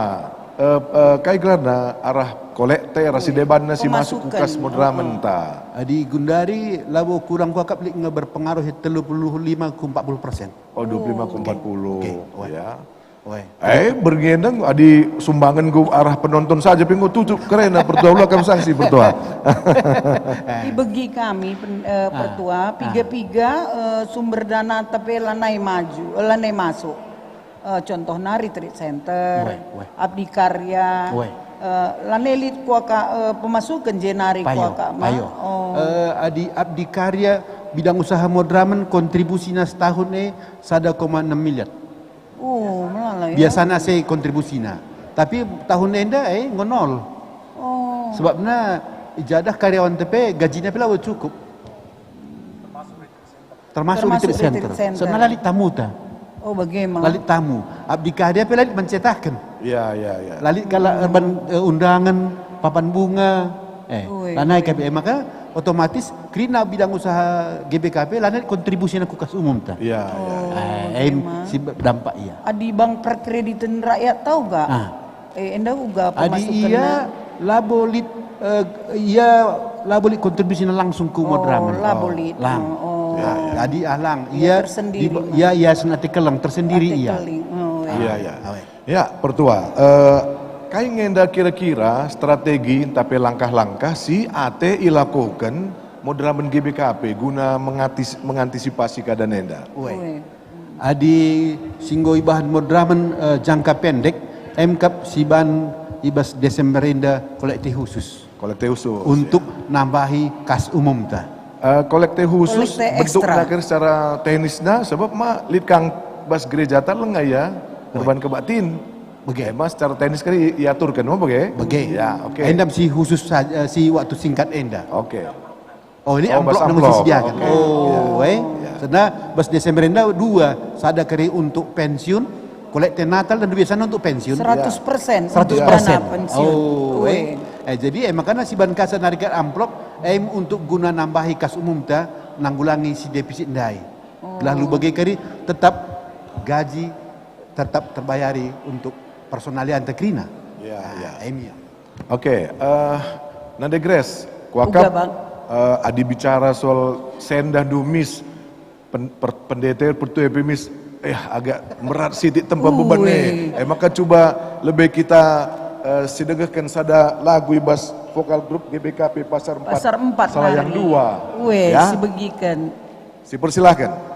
eh, eh, kai gelarna, arah kolekte, arah si debanna si masuk ku kas moderamen ta? Adi gundari labo kurang kuakap lit nge berpengaruh telu puluh lima ku empat puluh persen. Oh, dua puluh lima ku empat puluh, oke, oke, ya. Weh. Eh, berngi enda adi sumbangen ku arah penonton saja pe enggo tutup kerina, pertua, ula kam sangsi, pertua. Ibegi kami pen-, eh, pertua, piga-piga, eh, sumber dana tapi lanai maju, eh, lanai masuk. Eh, contoh nari Trade Center, Weh, weh. Abdi Karya, Weh. eh, lanai lit kuaka, eh, pemasuken jenari Payo, kuaka ma. payo. Oh. Eh, adi Abdi Karya bidang usaha Madramen kontribusina setahun e sada koma enem miliar. Oh, melala ya. Biasana se kontribusina. Tapi tahun enda, eh, enggo nol. Oh. Sebabna ijadah karyawan tepe gajina pe labo cukup. Termasuk Termasuk retreat retreat center. center. Sebabna la lit tamuta. Oh, bage ma. La lit tamu. Abdi Karya pe la lit mencetaken. Ya, ya, ya. La lit kalak erban, eh, undangan, papan bunga. Eh, Ui. lanai ka pe, eh, maka otomatis kerina bidang usaha G B K P lanai kontribusina ku kas umumta. Ya, ya. Oh, Eh, bage em, ma. si dampak ia. Adi bank perkrediten rakyat tau ga? Ah. Eh, enda uga Adi pemasukenna? ia labo lit, eh, ia labo lit kontribusina langsung ku Oh, Madramen. labo Oh, lit. lang. Oh, oh. Ya, ya. Adi alang, Ia ia tersendiri, di, man. ia, ia senate keleng tersendiri Ate ia. keling. Oh, ya. Iya, iya. Awe. Ya, pertua. Eh, kai nge enda kira-kira strategi ntah pe langkah-langkah si ate ilakoken Madramen G B K P guna mengatis-, mengantisipasi keadaan enda? Uwe. Uwe. Adi si enggo ibahan Madramen, eh, jangka pendek, em kap si ban i bas Desember enda kolekte khusus Kolekte khusus, untuk ya. nambahi kas umumta. Eh, kolekte khusus Kolekte bentuk ekstra. nakir secara teknisna, sebab ma lit kang bas gereja ta lenga ya, Wah. erban kebaktin. Bage. Eh, ma secara teknis kali iaturkan, ma bage? Bage. Ya, oke. Enda si khusus saja, si waktu singkat enda. Oke. Oh, ini Oh, amplop bas nang amplop. disediakan. Oke. Oh, Ya. eh. Ya. Karena bas Desember enda dua, sada kari untuk pensiun, kolekte Natal dan biasanya untuk pensiun. Seratus persen Seratus persen. untuk dana pensiun. Oh, Ue. eh. Eh, jadi, eh, makanya si ban kasa narikat amplop, em untuk guna nambahi kas umumta, nanggulangi si defisit ndai. Oh. Lalu bage kari tetap gaji tetap terbayari untuk personalianta kerina. Ya, Nah, ya. em ya. Oke, eh, Nande Grace, kuakap, Uga, Bang. eh, adi bicara soal sendah ndu mis, pen-, per-, pendeta pertua pe mis, eh, agak berat sitik tempa Ui. beban e. Eh, maka cuba lebih kita, eh, sidengehken sada lagu i bas vokal grup G B K P Pasar Empat, Pasar Empat Salayang nari. Dua. Ue, Ya. sibegiken. Sipersilaken.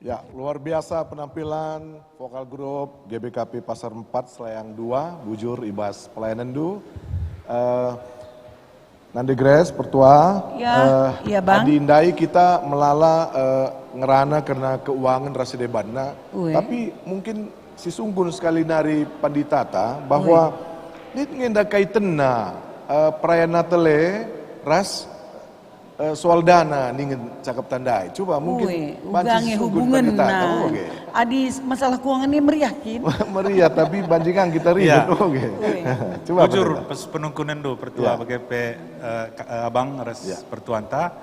Ya, luar biasa penampilan vokal grup G B K P Pasar Empat Selayang dua, bujur i bas pelayanenndu. Eh, Nande Grace, Pertua, Ya, eh, iya, Bang. Adi ndai kita melala, eh, ngerana kerna keuangen ras si debanna. Ue. Tapi mungkin sisungkun sekali nari panditata bahwa Ue. lit nge enda kaitenna, eh, perayaan Natal e ras, eh, soal dana ningen cakap tandai. Coba mungkin Ue, banci uga nge sisungkun hubungenna. Panditata. Oke. Adi s-, masalah keuangen ini meriah kin? Meriah, tapi banci ngang kita ribet. Ya. Oke. Ue. Coba Bujur, Pendeta. Pas penungkunenndu, Pertua, Ya. bage pe, eh, ka-, eh, Abang ras Ya. Pertuanta.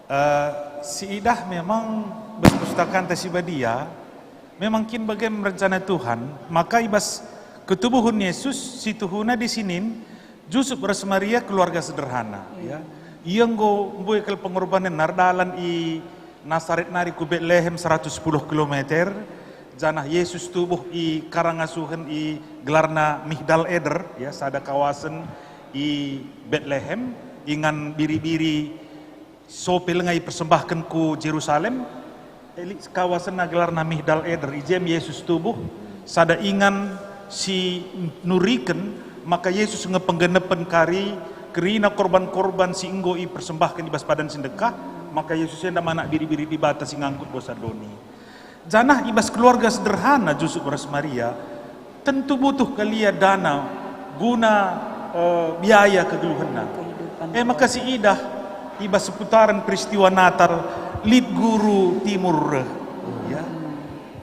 Eh, siidah memang bas Pustakanta Si Badia, memang kin bage rencana Tuhan, maka i bas ketubuhen Yesus situhuna di sinin, Jusup ras Maria keluarga sederhana, Iya. ya. Ia enggo mbue kal pengorbanen erdalan i Nasaret nari ku Betlehem seratus sepuluh kilometer, janah Yesus tubuh i karangasuhen i gelarna Migdal Eder, ya, sada kawasen i Betlehem, ingan biri-biri sope lenga ipersembahken ku Jerusalem, e lit kawasenna gelarna Migdal Eder, i je me Yesus tubuh, sada ingan si nuriken maka Yesus nge penggenepen kari kerina korban-korban si enggo ipersembahken i bas padan si ndekah, maka Yesus enda me Anak Biri-biri Dibata si ngangkut dosa doni. Janah i bas keluarga sederhana Jusup ras Maria, tentu butuh kal ia dana guna, eh, biaya kegeluhenna. Kehidupan. E maka siidah i bas seputaran peristiwa Natal, lit guru Timur reh, ya.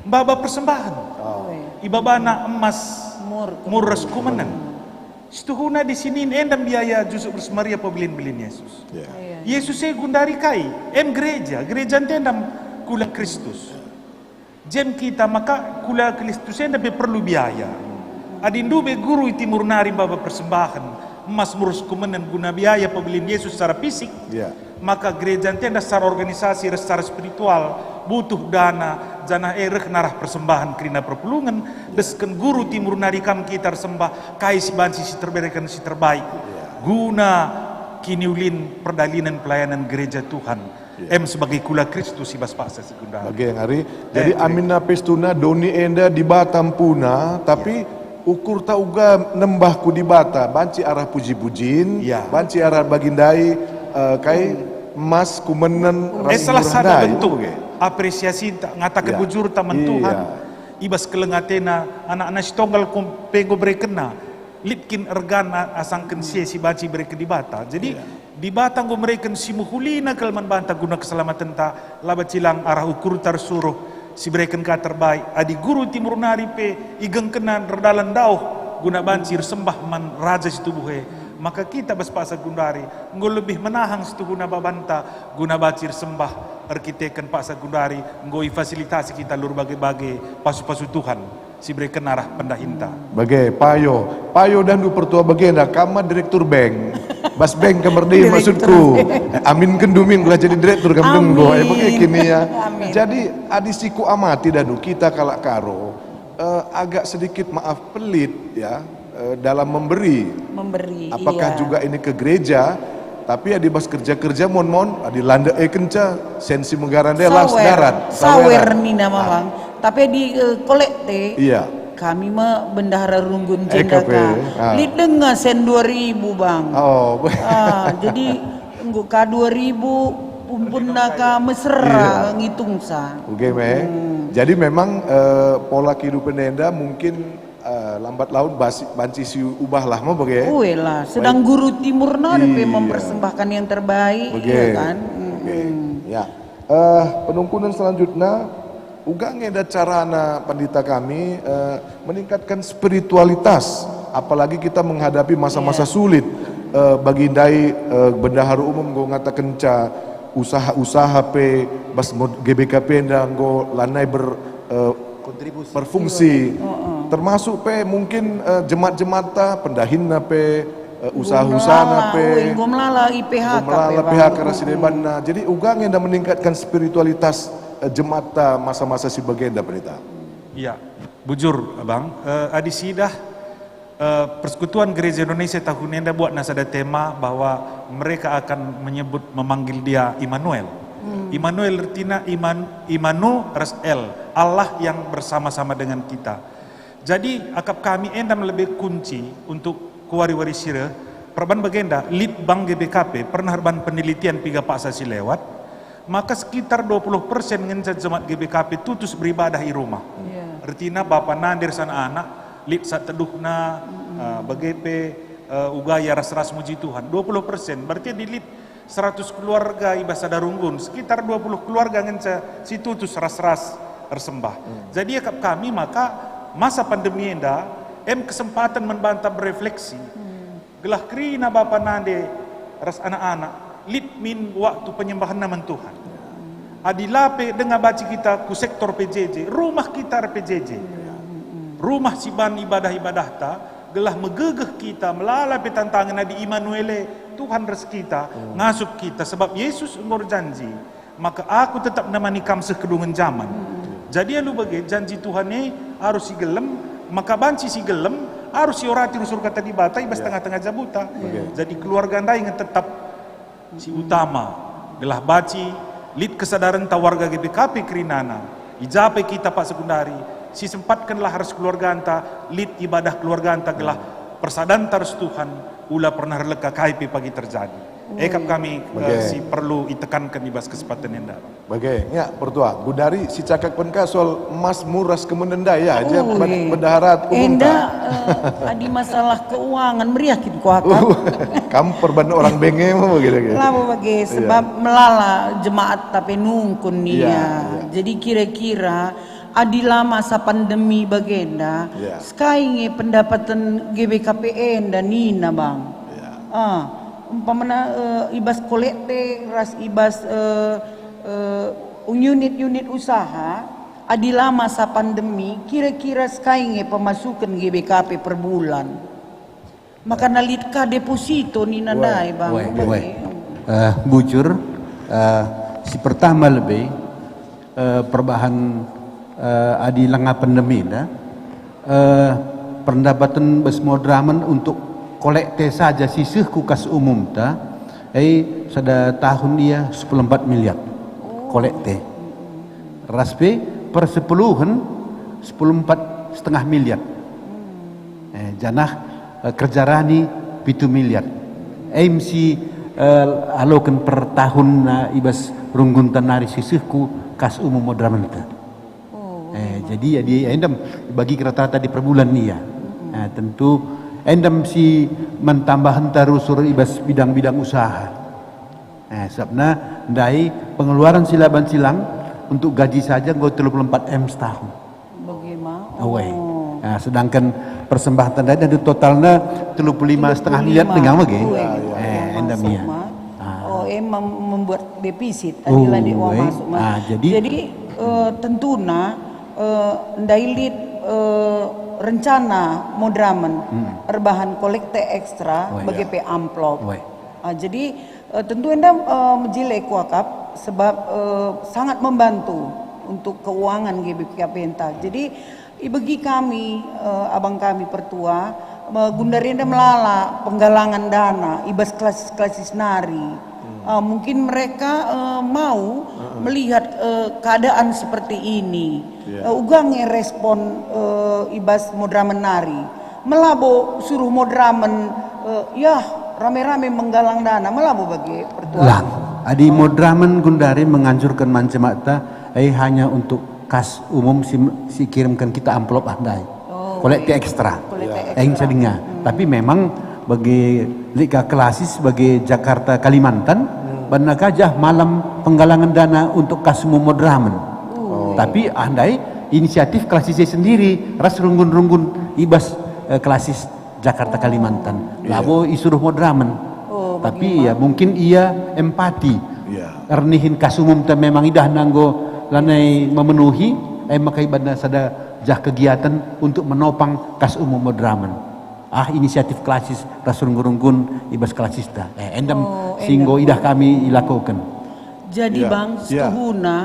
Maba persembahen. Oh. Ibabana emas, Mur. mur ras kumenen. Situhuna di sinin enda mbiaya Jusup ras Maria pebelin-belin Yesus. Ya. Iya. Yesus e gundari kai? Em gereja, gereja ntenda kula Kristus. Jem kita maka kula Kristus enda pe perlu biaya. Adi ndube guru i Timur nari maba persembahen, emas mur ras kumenen guna biaya pebelin Yesus secara fisik, Ya. maka gereja ntenda secara organisasi ras secara spiritual butuh dana, janah e reh narah persembahen kerina perpulungen, desken guru Timur nari kam kita ersembah, kai si banci si terbereken si terbaik Ya. guna kiniulin perdalanen pelayanan gereja Tuhan, Ya. em sebagai kula Kristus i bas paksa si gundari. Bage nari. Jadi, Eh, aminna pestuna doni enda Dibata mpuna, tapi Ya. ukurta uga nembah ku Dibata, banci arah puji-pujin, Ya. banci arah bagi ndai, eh, kai, emas, kumenen, Eh, ras salah murah sada ndai, bentuk oke. apresiasi ta-, ngataken Ya. bujurta man Iya. Tuhan. I bas keleng atena, anakna si tonggal kum-, pe enggo berekenna. Lit kin ergana asangken si e si banci ibereken Dibata. Jadi, Iya. Dibata enggo mereken si mehulina kal man banta guna keselamatenta, la banci lang arah ukurta ersuruh si bereken ka terbaik. Adi guru Timur nari pe igengkenna erdalan dauh guna banci ersembah man Raja si tubuh e, maka kita bas paksa gundari enggo lebih menahang situhuna babanta guna banci ersembah erkiteken paksa gundari enggo ifasilitasi kita lur bage-bage pasu-pasu Tuhan si bereken arah pendahinta. Bage, payo. Payo dahndu Pertua bagenda, kam ma direktur bank. Bas bank kam erdai Direktur maksudku. bank. Eh, aminken dumi gelah jadi direktur kam denggo. Eh, bage Amin. kin ia. Amin. Jadi, adi si kuamati dahndu kita kalak Karo, eh, agak sedikit maaf pelit ya, eh, dalam memberi. Memberi, Apakah iya. juga ini ke gereja? Tapi adi bas kerja-kerja mon-mon, adi lande e kenca, sensi megara nde las Sawer. darat. Sawer Saweran. nina Ah. mamang. Tapi adi, eh, kolekte, Iya. kami me bendahara runggun Eh, jenda kape. ka. Ah. Lit denga sen dua ribu, Bang. Oh. Ah, jadi enggo ka dua ribu, pumpunna ka mesera Iya. ngitungsa. Oke, me. Hmm. Jadi memang, eh, pola kehidupan enda mungkin, eh, lambat laun basi-, banci siubah lah, me bage? Ue lah, sedang Baik. guru Timur nari pe Iya. mempersembahkan yang terbaik, Bage. ya kan? Oke. Mm-mm. Ya. Eh, penungkunan selanjutnya, uga nge enda carana pandita kami, eh, meningkatkan spiritualitas, apalagi kita menghadapi masa-masa Iya. sulit. Eh, bagi ndai, eh, bendahara umum enggo ngatakenca usaha-usaha pe bas mod-, G B K P enda enggo lanai ber-, eh, Kontribusi. berfungsi. Heeh. Termasuk pe mungkin, eh, jemaat-jemaat ta, pendahinna pe, eh, Enggo usaha-usahana melala, pe. ue, enggo melala I P H Enggo K melala pe, P H K Bang. ras si debanna. Jadi uga nge enda meningkatkan spiritualitas, eh, jemaat ta masa-masa si bagenda, Pendeta. Iya, bujur, Abang. Eh, adi sidah, eh, Persekutuan Gereja Indonesia tahun enda buatna sada tema bahwa mereka akan menyebut, memanggil dia Immanuel. Immanuel ertina Iman, Immanu ras El, Allah yang bersama-sama dengan kita. Jadi, akap kami enda me lebe kunci untuk kuari-wari si reh. Perban bagenda, lit bang G B K P pernah erban penelitian piga paksa si lewat, maka sekitar dua puluh persen ngenca jemaat G B K P tutus beribadah i rumah. Iya. Ertina bapa nande ras anak-anak, lit sat teduhna, eh, bage pe, eh, uga ia ras-ras muji Tuhan. Dua puluh persen, berarti adi lit seratus keluarga i bas sada runggun, sekitar dua puluh keluarga ngenca si tutus ras-ras ersembah. Hmm. Jadi akap kami maka masa pandemi enda em kesempatan man banta berefleksi. Hmm. Gelah kerina bapa nande ras anak-anak, lit min waktu penyembahenna man Tuhan. Adi la pe denga banci kita ku sektor P J J, rumah kita er-P J J. Rumah si ban ibadah-ibadahta, gelah megegeh kita, melala pe tantangen adi Immanuel e, Tuhan ras kita, ngasup kita, sebab Yesus enggo erjanji, "Maka Aku tetap nemani kam seh kedungen jaman." Jadi alu bage, janji Tuhan e arus sigelem, maka banci sigelem, arus siorati rusur kata Dibata i bas tengah-tengah jabuta. Jadi keluarga ndai nge tetap si utama, gelah banci lit kesadarenta warga G B K P kerinana, i ja pe kita paksa genduari, sisempatkenlah ras keluarganta, lit ibadah keluarganta gelah persadanta ras Tuhan, ula pernah erleka kai pe pagi terjadi. E kap kami, eh, si perlu itekanken i bas kesempatan enda. Bage, ya, pertua. Genduari sicakapken ka soal Mazmur ras kemenen ndai, ya, aja bendahara umumta. Enda, eh, adi masalah keuangan, meriah kin kuakap. Uh, kam perban orang benge me begitu, gitu. Labo bage, sebab melala jemaat tapi nungkun nia. Iya, iya. Jadi kira-kira adi la masa pandemi bagenda, sekai nge pendapatan G B K P enda nina, Bang. Iya. Ah, umpamana, eh, i bas kolekte ras i bas, eh, eh, unit-unit usaha, adi la masa pandemi, kira-kira sekai nge pemasuken G B K P per bulan. Maka nalit ka deposito nina ndai, Bang. Weh, weh. Eh, bujur, eh, si pertama lebe, eh, perbahan, eh, adi langa pandemi dah, eh, perndapatan bas moderamen untuk kolekte saja si seh ku kas umumta, eh, sada tahun ia sepuluh empat miliar kolekte. Ras pe per sepuluhen sepuluh empat setengah miliar. Eh, janah, eh, kerja rani pitu miliar. Em si, eh, aloken per tahun, eh, i bas runggunta nari si seh ku kas umum moderamenta. Oh, eh, jadi, jadi endem bagi rata-rata di per bulan ia. Eh, tentu endem si mentambahenta rusur i bas bidang-bidang usaha. Eh, sebabna ndai pengeluaran si la banci lang untuk gaji saja enggo telu puluh empat M setahun. Bage ma? Awai. Oh. Nah, sedangkan persembahan tanda itu totalnya telu puluh lima setengah miliar telu puluh lima. Denga bage. Awai. Eh, enda masuk, mia. Ma. Ah. Oh, emang membuat defisit tadi lah di uang masuk, Ma. Ah, jadi, eh, tentuna, eh, ndai lit, eh, rencana moderamen erbahan kolekte ekstra bage pe amplop. Awai. Ah, jadi, eh, tentu enda, eh, mejile kuakap sebab, eh, sangat membantu untuk keuangan G B K P enta. Jadi, ibegi kami, eh, abang kami pertua, me-, gundari enda melala penggalangan dana i bas klasis-klasis nari. Eh, mungkin mereka, eh, mau melihat, eh, keadaan seperti ini. Eh, uga nge respon, eh, i bas moderamen nari. Melabo suruh moderamen, eh, yah, rame-rame menggalang dana, melabo bage pertua. Lang, adi moderamen gundari menganjurkan man jemaat, eh, hanya untuk kas umum si, si kirimken kita amplop ah ndai. Oh, kolekte ekstra. Kolekte ekstra. Eng sedinga. Tapi memang bagi lit ka klasis bagi Jakarta Kalimantan, banna kajah malam penggalangan dana untuk kas umum moderamen. Oh. Tapi ah ndai inisiatif klasis sendiri ras runggun-runggun i bas, eh, klasis Jakarta Kalimantan. Labo isuruh moderamen. Oh, tapi ya mungkin ia empati. Ernihin kas umumta memang idah nanggo lanai memenuhi, eh, maka ibana sada jah kegiatan untuk menopang kas umum moderamen. Ah, inisiatif klasis ras runggun-runggun i bas klasista. Eh, endem si enggo idah kami ilakoken. Jadi, Bang, setuhuna,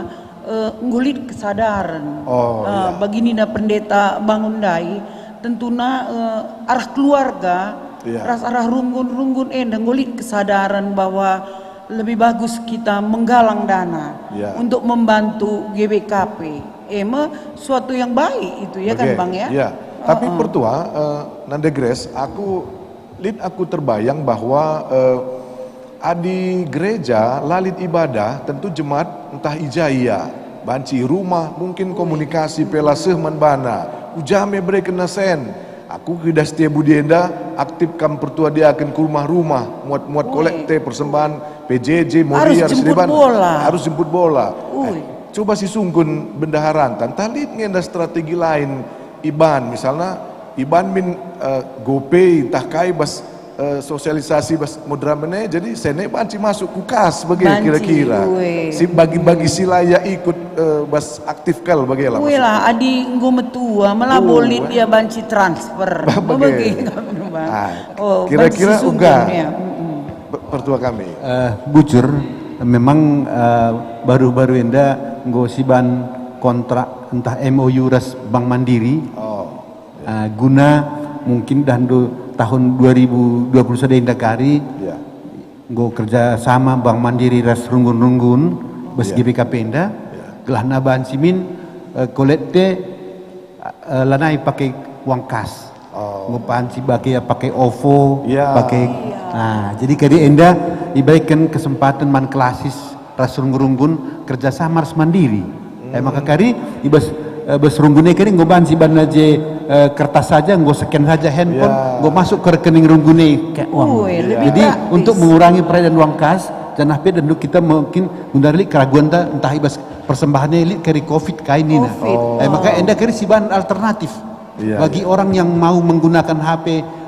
eh, enggo lit kesadaran. Oh, eh, bagi nina pendeta bangun ndai, tentuna, eh, arah keluarga, ras arah runggun-runggun enda enggo lit kesadaran bahwa Lebih bagus kita menggalang dana, ya, untuk membantu G B K P. E me suatu yang baik itu, ya kan, Bang, ya? Ya. Tapi, heeh, Pertua, eh, Nande Grace, aku, lit aku terbayang bahwa, eh, adi gereja la lit ibadah, tentu jemaat ntah i ja ia. Banci i rumah, mungkin komunikasi pe la seh man bana. Uja me berekenna sen. Aku idah setia budi enda, aktif kam pertua diaken ku rumah-rumah, muat-muat, ui, kolekte, persembahan, P J J, harus moriar, jemput sedeban, bola. Harus jemput bola. Ui. Eh, coba sisungkun bendaharanta, ntah lit nge enda strategi lain iban, misalna iban min, eh, GoPay, ntah kai bas, eh, sosialisasi bas Modram e, jadi sene banci masuk ku kas bage. Banci, kira-kira. Ue. Si bagi-bagi, hmm, si la ia ikut, eh, bas aktif kal bage lah. Ue maksudnya. Lah, adi enggo metua, melabo, ue, lit ia banci transfer. Ba-, bage. Bage, Bang. Ah, oh, kira-kira banci sisungkun, uga, ya. Mm-mm. Pe-, pertua kami. Eh, bujur, memang, eh, baru-baru enda enggo siban kontrak ntah M O U ras Bank Mandiri. Oh. Ah, guna mungkin dahndu tahun dua ribu dua puluh sada enda kari, ya, enggo kerja sama Bank Mandiri ras runggun-runggun bas, ya, G B K P enda, ya, gelah naban simin, eh, kolekte, eh, lanai pakai uang kas. Oh. Enggo banci pakai, pakai OVO, ya, pakai, iya, nah, jadi kari enda ibereken kesempatan man klasis ras runggun-runggun kerja sama ras Mandiri. Hmm. Eh, maka kari i bas, eh, bas runggun e kari enggo banci banna je, eh, kertas saja, enggo scan saja handphone, ya, enggo masuk ke rekening runggun e kayak uang. Ui, lebih praktis. Jadi, untuk mengurangi peredaran uang kas, janah pe dulu kita mungkin guna lit keraguan ta, ntah i bas persembahan e lit kari covid kai nina. Covid. Oh. Eh, maka enda kari siban alternatif. Iya, bagi, iya, orang yang mau menggunakan H P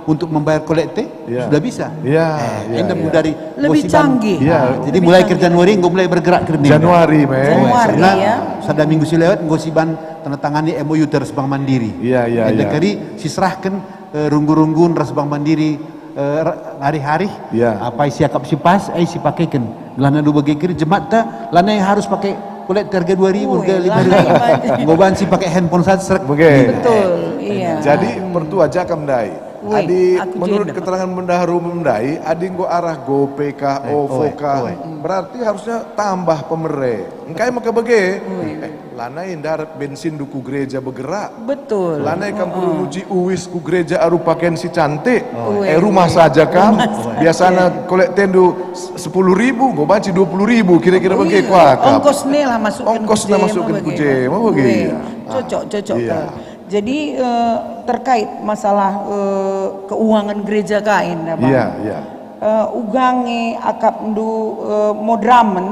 untuk membayar kolekte, iya, sudah bisa. Iya, eh, iya, enda, iya, mudari lebih canggih. Iya. Ah, jadi lebih mulai canggih. Ke Januari enggo mulai bergerak keren. Januari, me. Januari, karena, ya, sada minggu si lewat enggo siban tanda tangani M O U ras Bank Mandiri. Iya, iya, enda, iya, kari siserahken, eh, runggu-runggun ras Bank Mandiri, eh, ra-, hari-hari, iya, apa isi akap si pas, eh, sipakeken. Gelah nadu bage kari jemaat ta, lanai harus pakai kolekte harga dua ribu, ui, harga lima ribu. Lanai banyak. Enggo banci pakai handphone saja, srek. Bage. Betul, iya. Jadi, hmm, pertua ja kam ndai. Ui, adi aku menurut juga. Keterangan Bendahara Umum ndai, adi enggo arah GoPay ka, eh, OVO, oi, ka, oi, berarti harusnya tambah pemere. Engkai maka bage? Ui. Eh, lanai ndarat bensin du ku gereja begerak. Betul. Lanai kam perlu, heeh, nyuci uis ku gereja aru paken si cantik. Oh. Eh, rumah saja kam. Rumah saja. Biasana kolektendu s-, sepuluh ribu, enggo banci dua puluh ribu, kira-kira bage. Iya. Kuakap. Ongkosna lah masukkan. Ongkosna ku je, masukkan ku je, bage. Mau bage. Ue. Iya. Cocok, cocok. Iya. Jadi, eh, terkait masalah, eh, keuangan gereja kain, ya, Bang? Iya, iya. Eh, uga nge akapndu, eh, Modram e,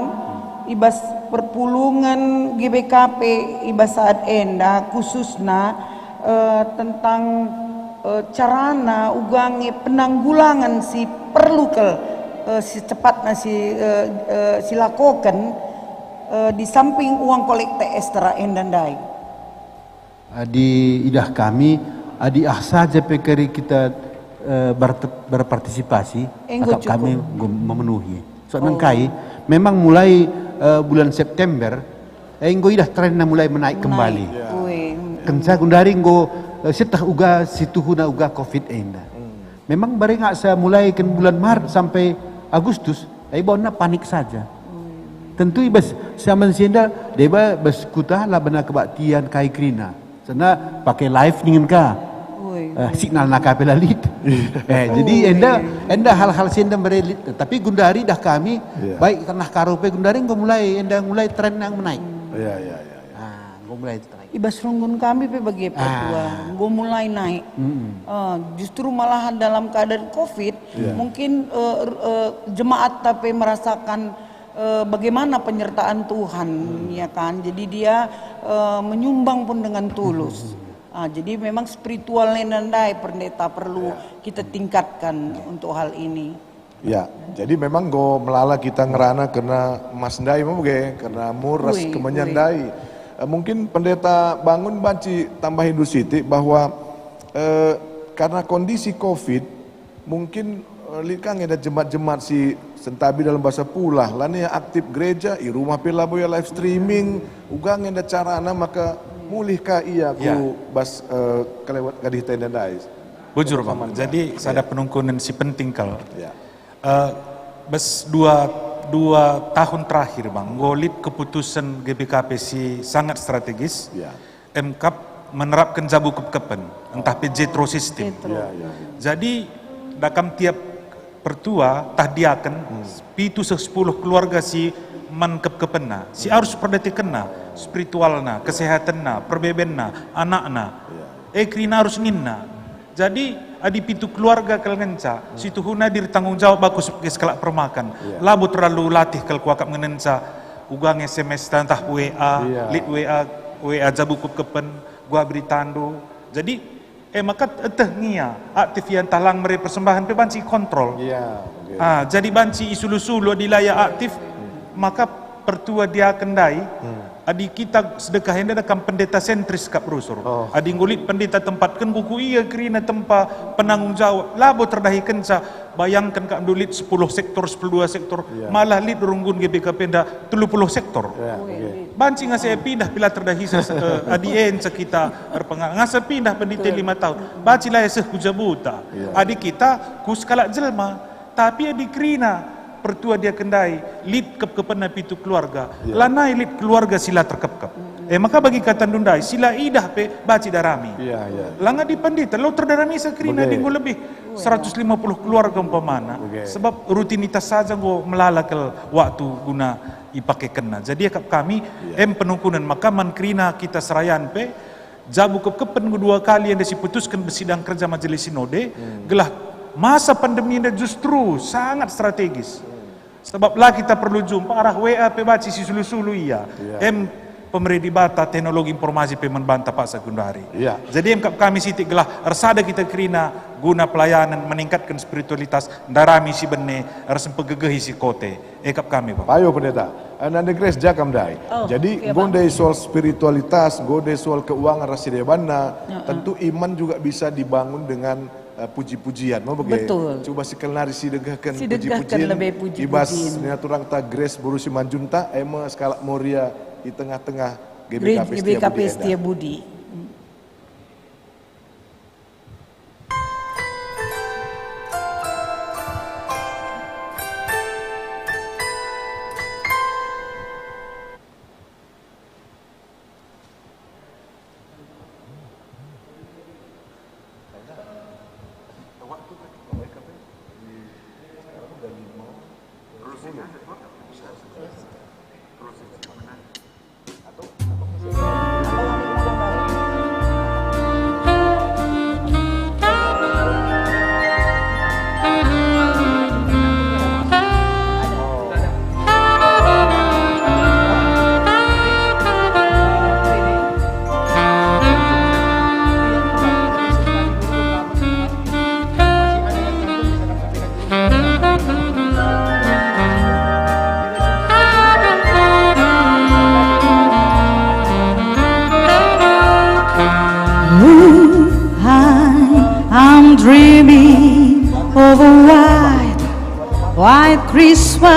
i bas perpulungen G B K P i bas saat enda, khususna, eh, tentang, eh, carana uga nge penanggulangan si perlu kal, eh, secepatna si, eh, eh, silakoken, eh, di samping uang kolekte Estera enda ndai. Adi idah kami, adi ah saja pe kari kita, eh, berte-, berpartisipasi, enggo akap kami cukup. Enggo memenuhi. So, oh, nengkai, memang mulai, eh, bulan September, eh, enggo idah trenna mulai menaik kembali. Menaik. Ya. Ue. Kenca gundari enggo, eh, sieteh uga situhuna uga covid enda. Hmm. Memang bari ngaksa mulai ken bulan Maret sampai Agustus, eh, ibaonna panik saja. Ue. Tentu i bas zaman si enda, deba bas kuta la bena kebaktian kai kerina. Sana pakai live ningen ka. Ui. Eh, signalna ka pe la lit. Iya. Eh, jadi, ui, enda, enda hal-hal si enda mere lit. Tapi gundari dah kami, iya, baik Tanah Karo pe gundari enggo mulai, enda mulai tren yang menaik. Iya, iya, iya, iya. Ah, enggo mulai tren. I bas runggun kami pe bage, ah, pertua, enggo mulai naik. Mm-mm. Eh, justru malahan dalam keadaan covid, iya, mungkin, eh, r-, eh, jemaat ta pe merasakan eh, bagaimana penyertaan Tuhan, hmm, ya kan? Jadi dia, eh, menyumbang pun dengan tulus. Hmm. Ah, jadi memang spiritualnya ndai pendeta perlu, ya, kita tingkatkan, ya, untuk hal ini. Ya, jadi memang enggo melala kita ngerana kerna emas ndai me bage, kerna mur ras, ui, kemenyan, ui, ndai. Eh, mungkin pendeta Bangun banci tambahin dulu sitik bahwa, eh, karena kondisi covid, mungkin, eh, lit ka nge enda jemaat-jemaat si sentabi dalam basa pulah, lanai aktif gereja, i rumah pe labo ia live streaming, uga nge enda carana maka mulih ka ia ku, ya, bas, eh, kelewat gadih tenda ndai. Bujur, Bang. Jadi, ya, sada penungkunen si penting kal. Ya. Eh, bas dua, Dua tahun terakhir, Bang, enggo lit keputusen G B K P si sangat strategis. Ya. Emkap menerapken jabu kepkepen, ntah pe jetro system. Jetro. Ya, ya, ya. Jadi, dakam tiap pertua, tah diaken, hmm, pitu seh sepuluh keluarga si man kepkepenna, si, hmm, arus perdetekenna, spiritualna, kesehatenna, perbebenna, anakna. Ya. E, kerina arus ninna. Jadi, adi pitu keluarga kal ngenca, hmm, situhuna dir tanggung jawab aku sebagai sekalak permakan. Ya. Labo terlalu latih kal kuakap ngenca uga nge S M S tantah W A, iya, lit W A, W A jabu kepkepen, gua beritandu. Jadi, e maka eteh ngia aktif ia ntah lang mere persembahan pe banci kontrol. Iya, oke. Ah, jadi banci isulu-sulu adi la ia aktif, hmm, maka pertua diaken ndai, hmm, adi kita sedekah enda dekam pendeta sentris kap rusur. Oh. Adi enggo lit pendeta tempatken kuku ia kerina tempa penanggung jawab, labo terdahikenca. Bayangken kap ndu lit sepuluh sektor, sepuluh dua sektor, iya, malah lit runggun G B K P enda telu puluh sektor. Iya, oke. Banci ngase pindah pila terdahi ses-, eh, adi enca kita erpengaruh. Ngase pindah pendeta, betul, lima tahun. Banci la seh ku jabuta. Iya. Adi kita ku sekalak jelma. Tapi adi kerina pertua diaken ndai, lit kepkepenna pitu keluarga, iya, lanai lit keluarga si la terkepkep. Mm. E maka bagi katandu ndai, si la idah pe banci darami. Iya, iya. Langa di pendeta, lo terdarami sa kerina, bage, di enggo lebih seratus lima puluh keluarga umpamana. Bage. Sebab rutinitas saja enggo melala kal waktu guna ipakekenna. Jadi akap kami, iya, em penungkunen, maka man kerina kita serayan pe, jabu kepkepen enggo dua kali enda siputusken sidang kerja Majelis Sinode, hmm, gelah masa pandemi enda justru sangat strategis. Hmm. Sebab la kita perlu jumpa, arah W A pe banci sisulu-sulu ia. Iya. Em pemere Dibata teknologi informasi pe man banta paksa genduari. Iya. Jadi em kap kami sitik gelah ersada kita kerina guna pelayanan, meningkatken spiritualitas, ndarami si bene, ras mpegegehi si kote. E kap kami, Bang. Payo, Pendeta. Eh, Nande Grace, ja kam ndai. Oh, jadi, oke, Bang. Enggo ndai soal spiritualitas, enggo ndai soal keuangan ras si debanna, heeh, tentu iman juga bisa dibangun dengan, eh, puji-pujian, mau bage? Betul. Cuba sikal nari sidengkehken, sidengkehken puji-pujian, lebe puji-pujian. I bas nina turangta Grace beru si manjunta, e me sekalak Moria i tengah-tengah G B K P Gereja Setia Budi enda. G B K P Setia Budi. Ooh, I am dreaming of a white, white Christmas,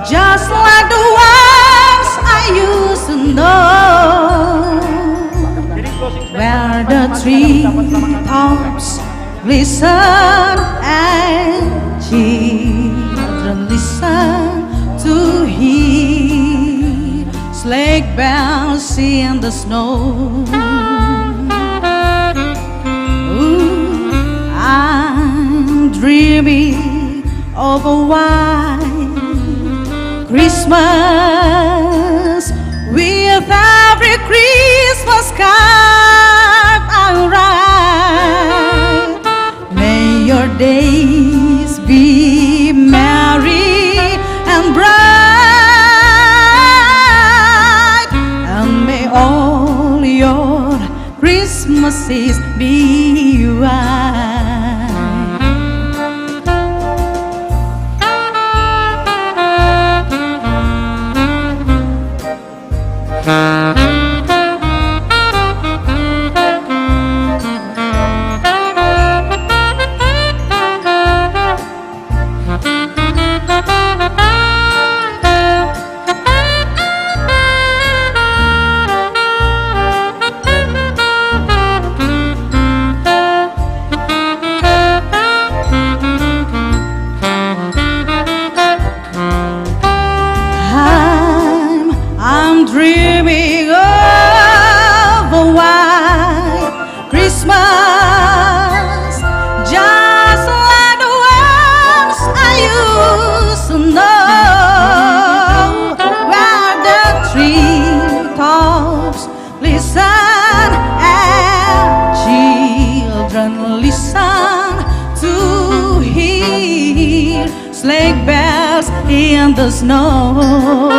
just like the ones I used to know, where the treetops glisten and children listen to hear sleigh bells in the snow. Ooh, I'm dreaming of a white Christmas with every Christmas card I write. May your days be merry and bright, and may all your Christmases be white. Dreaming of a white Christmas, just like the ones I used to know, where the treetops glisten and children listen to hear sleigh bells in the snow.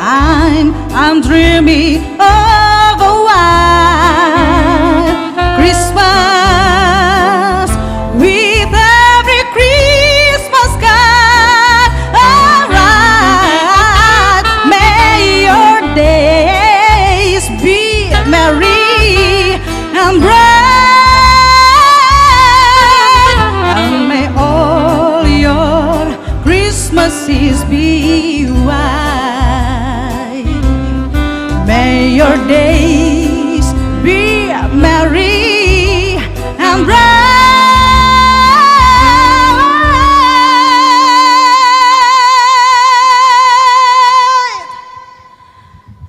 I'm, I'm dreaming of a white Christmas with every Christmas card I write. May your days be merry and bright, and may all your Christmases be white. May your days be merry and bright.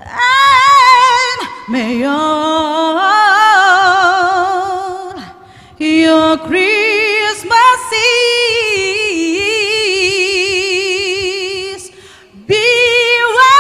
And may all your Christmases be white.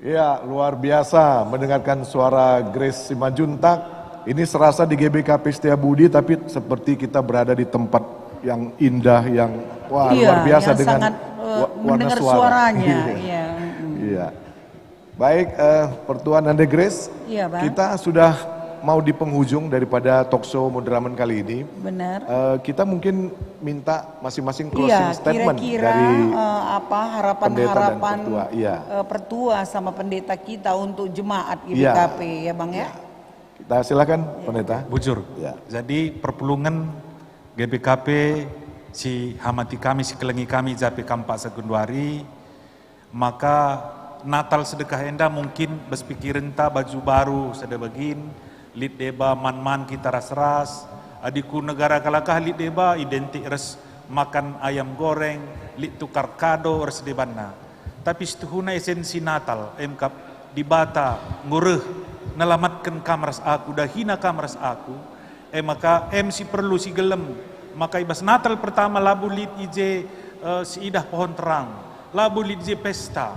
Ya, luar biasa mendengarkan suara Grace Simanjuntak. Ini serasa di G B K P Setiabudi, tapi seperti kita berada di tempat yang indah, yang, wah, Iya, luar biasa yang dengan sangat, eh, wa- warna mendengar suara. Suaranya. Iya. Iya, mm. Iya. Baik, eh, Pertua Nande Grace, Iya, Bang. Kita sudah mau di penghujung daripada talk show Moderamen kali ini. Benar. Eh, kita mungkin minta masing-masing closing Iya, statement kira-kira, dari eh, apa pendeta dan harapan-harapan pertua. Iya. eh, pertua sama pendeta kita untuk jemaat Iya. G B K P, ya, Bang, ya? Iya. Kita silakan, Pendeta. Bujur. Ya. Jadi perpulungen G B K P si hamati kami, si kelengi kami, jape kam paksa genduari, maka Natal sedekah enda mungkin bas pikirenta baju baru sada bagin, lit deba man-man kita ras-ras, adi ku negara kalak ah lit deba identik ras makan ayam goreng, lit tukar kado ras debanna. Tapi situhuna esensi Natal, em kap Dibata enggo reh nelamatken kam ras aku, dahina kam ras aku, e maka em si perlu si gelem. Maka i bas Natal pertama labo lit i je, eh, si idah pohon terang, labo lit i je pesta.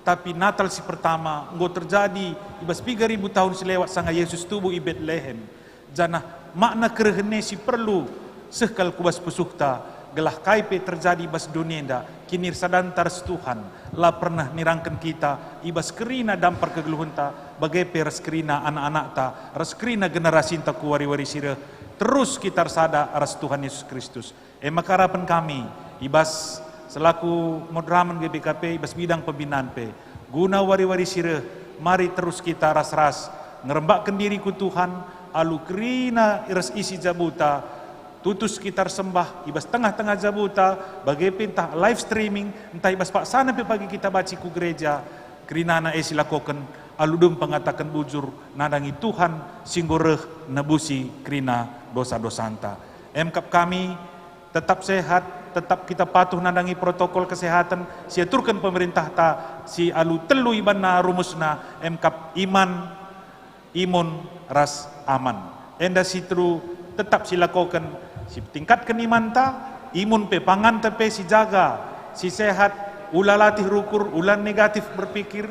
Tapi Natal si pertama enggo terjadi i bas piga ribu tahun si lewat sanga Jesus tubuh i Betlehem. Janah makna kerehen e si perlu seh kal ku bas pusuhta, gelah kai pe terjadi i bas doni enda, kinirsadanta ras Tuhan la pernah nirangken kita i bas kerina dampar kegeluhenta, bage pe ras kerina anak-anakta, ras kerina generasinta ku wari-wari si reh, terus kita ersada ras Tuhan Jesus Kristus. E maka arapen kami i bas selaku Moderamen G B K P i bas bidang pembinaan pe, guna wari-wari si reh, mari terus kita ras-ras ngerembakken diri ku Tuhan alu kerina ras isi jabuta, tutus kita ersembah i bas tengah-tengah jabuta, bage pe ntah live streaming, ntah i bas paksana pe pagi kita banci ku gereja, kerinana e silakoken alu dem pengataken bujur nandangi Tuhan si enggo reh nebusi kerina dosa-dosanta. Em kap kami tetap sehat, tetap kita patuh nandangi protokol kesehatan si aturken pemerintahta si alu telu ibanna rumusna, em kap iman, imun, ras aman. Enda si telu tetap silakoken, si tingkatken imanta, imun pe panganta pe sijaga, si sehat, ula latih rukur, ula negatif berpikir,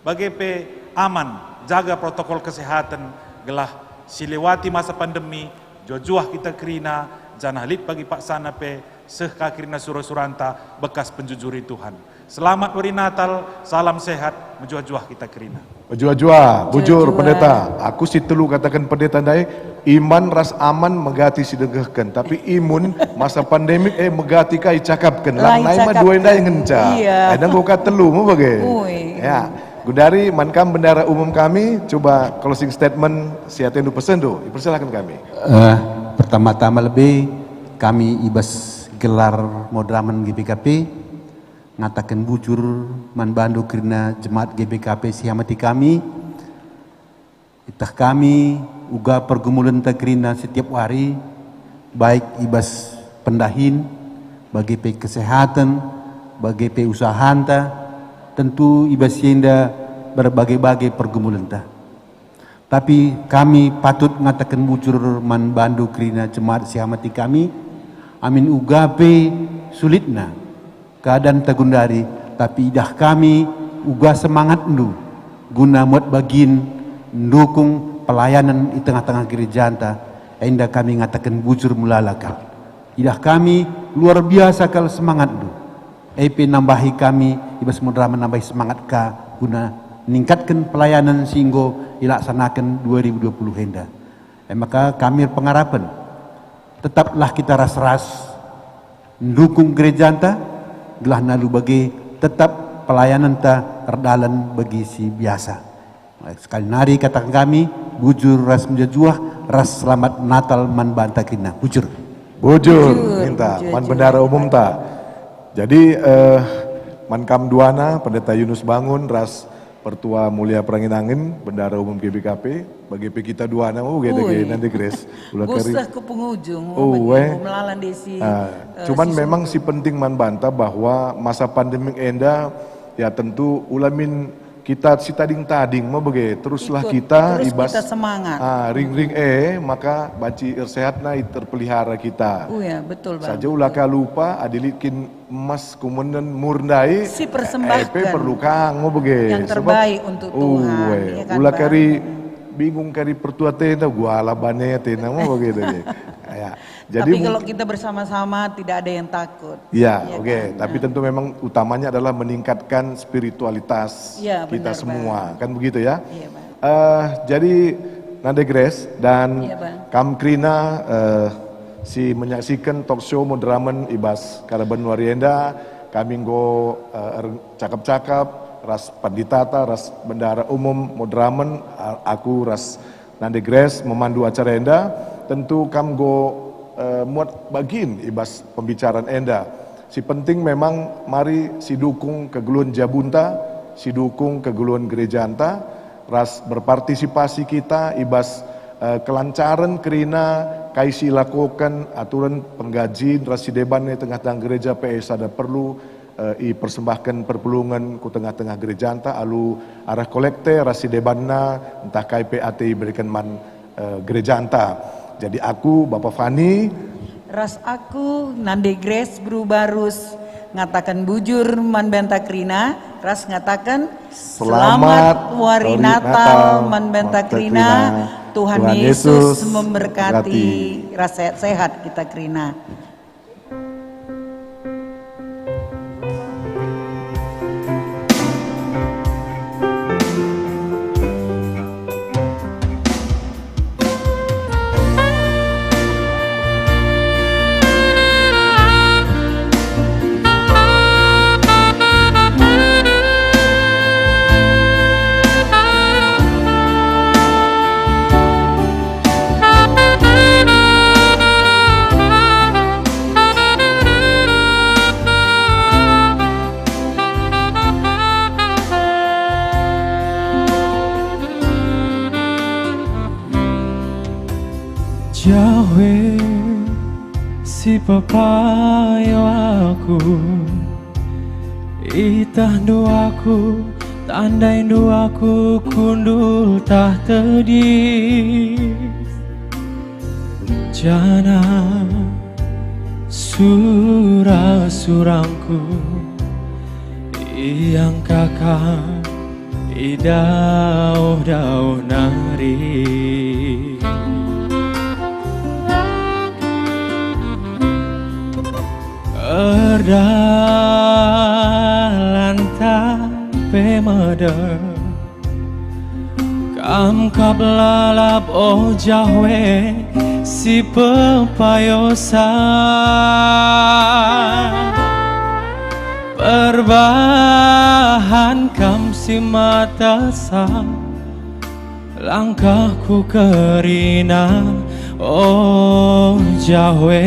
bage pe aman, jaga protokol kesehatan, gelah silewati masa pandemi, juah-juah kita kerina, janah lit pagi paksana pe seh ka kerina sura-suranta bekas penjujuri Tuhan. Selamat wari Natal, salam sehat, mejuah-juah kita kerina. Mejuah-juah, bujur Mejuah-juah. Pendeta. Aku si telu kataken Pendeta ndai, iman ras aman megati si dengkehken, tapi imun masa pandemik e megati ka icakapken. Lah Lang nai ma icakapken. Dua ndai ngenca. Iya. Enda enggo ka telu me bage. Ui. Ya, gundari man kam bendahara umum kami, coba closing statement si atendu pesenndu, dipersilaken kami. Eh, pertama-tama lebe kami i bas Gelar moderamen G B K P, ngataken bujur man bandu kerina jemaat G B K P si iamati kami. Itah kami uga pergumulenta kerina setiap wari, baik i bas pendahin, bage pe kesehatan, bage pe usahanta, tentu i bas si enda berbage-bage pergumulenta. Tapi kami patut ngataken bujur man bandu kerina jemaat si iamati kami, amin uga pe sulitna keadaan tagundari, tapi idah kami uga semangatndu guna muat bagin ndukung pelayanan i tengah-tengah gerejanta, enda kami ngataken bujur melala kal. Idah kami luar biasa kal semangatndu. E pe nambahi kami i bas moderamen nambahi semangat ka guna ningkatken pelayanan si enggo ilaksanaken dua ribu dua puluh enda. E maka kami erpengarapen, tetaplah kita ras-ras ndukung gerejanta, gelah alu bage tetap pelayananta erdalan bagi si biasa. Sekali nari kataken kami, bujur ras mejuah-juah, ras selamat Natal man banta kerina. Bujur. Bujur, Bujur, minta, bujur, man bujur. Bendahara umumta. Jadi, eh, man kam duana, Pendeta Yunus Bangun, ras Pertua Mulia Perangin-angin, Bendahara Umum G B K P, bage pe kita duana, oh, gede, Ui. Gede, Nande Grace. Ula kari. Gusah ku pengujung, Oh, oh, bagi eh. Melala desi, Ah, eh, cuman si memang sumber. Si penting man banta bahwa masa pandemi enda, ya tentu ulamin kita si tading-tading me bage, teruslah Ikut, kita terus ibas, kita semangat. Ah, ring-ring e, maka banci ersehatna i terpelihara kita. Oh ya, betul, Bang. Saja ula ka lupa, adi lit kin emas kumenen mur ndai, Si persembahkan. Eh, pe perlu ka ngo bage. Yang Sebab, terbaik untuk Tuhan, uwe, ya kan, ula Bang? Kari bingung kari pertua tenda, gua ala bane tenda ngo bage tadi. Ya. Jadi Tapi mung- kalau kita bersama-sama, tidak ada yang takut. Ya, Ya oke. kan? Tapi Nah. tentu memang utamanya adalah meningkatkan spiritualitas Ya, kita benar, semua. Bang. Kan begitu ya? Iya, Bang. Eh, jadi Nande Grace dan Iya, Bang. kam kerina, eh, si menyaksikan talk show moderamen i bas karaben wari enda, kami enggo, eh, er-, cakap-cakap ras panditata, ras bendahara umum moderamen, a-, aku ras Nande Grace memandu acara enda, tentu kam enggo, eh, muat bagin i bas pembicaraan enda. Si penting memang mari sidukung kegeluhen jabunta, sidukung kegeluhen gerejanta, ras berpartisipasi kita i bas, eh, kelancaren kerina kai si ilakoken, aturen penggajin ras si deban i tengah-tengah gereja pe sada perlu, eh, ipersembahken perpulungen ku tengah-tengah gerejanta alu arah kolekte ras si debanna ntah kai pe ate ibereken man, eh, gerejanta. Jadi aku, Bapa Fani. Ras aku, Nande Grace Beru Barus, ngataken bujur man banta kerina, ras ngataken, Selamat Selamat Wari Wari Natal Natal man banta man kerina. kerina. Tuhan Tuhan Yesus Yesus memberkati. memberkati. Ras sehat-sehat kita kerina. Jahwe si pepayo aku, itahndu aku, tandaindu aku kundul tah tedis. Janah sura-surangku iangkaka i dauh-dauh nari. Erdalanta pe medem, Kam kap lalap, o Jahwe, si pepayosa. Perbahan Kam si matasa langkahku kerina, o Jahwe.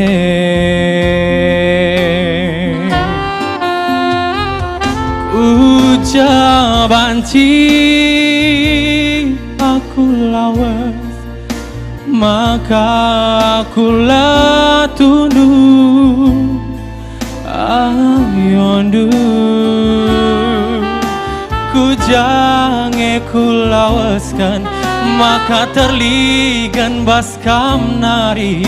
Banci aku lawes, maka aku la tunduk. Ayondu, ku ja nge kulawesken, maka terligen bas kam nari,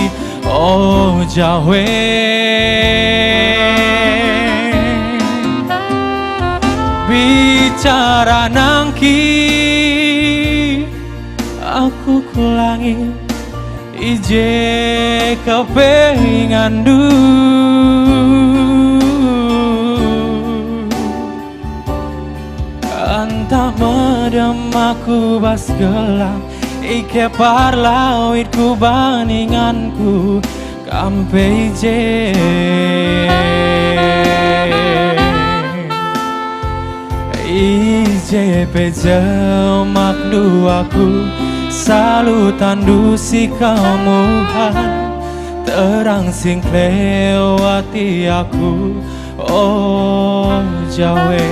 o Jawe. Bicara nangki, aku ku langit, i je kepinganndu. Ntah medem aku bas gelang, i kepar lawit ku baninganku, kam pe i je. I je pe jemakndu aku, salu tandu si kemuhan, terang si ngkelewati aku, o Jawe.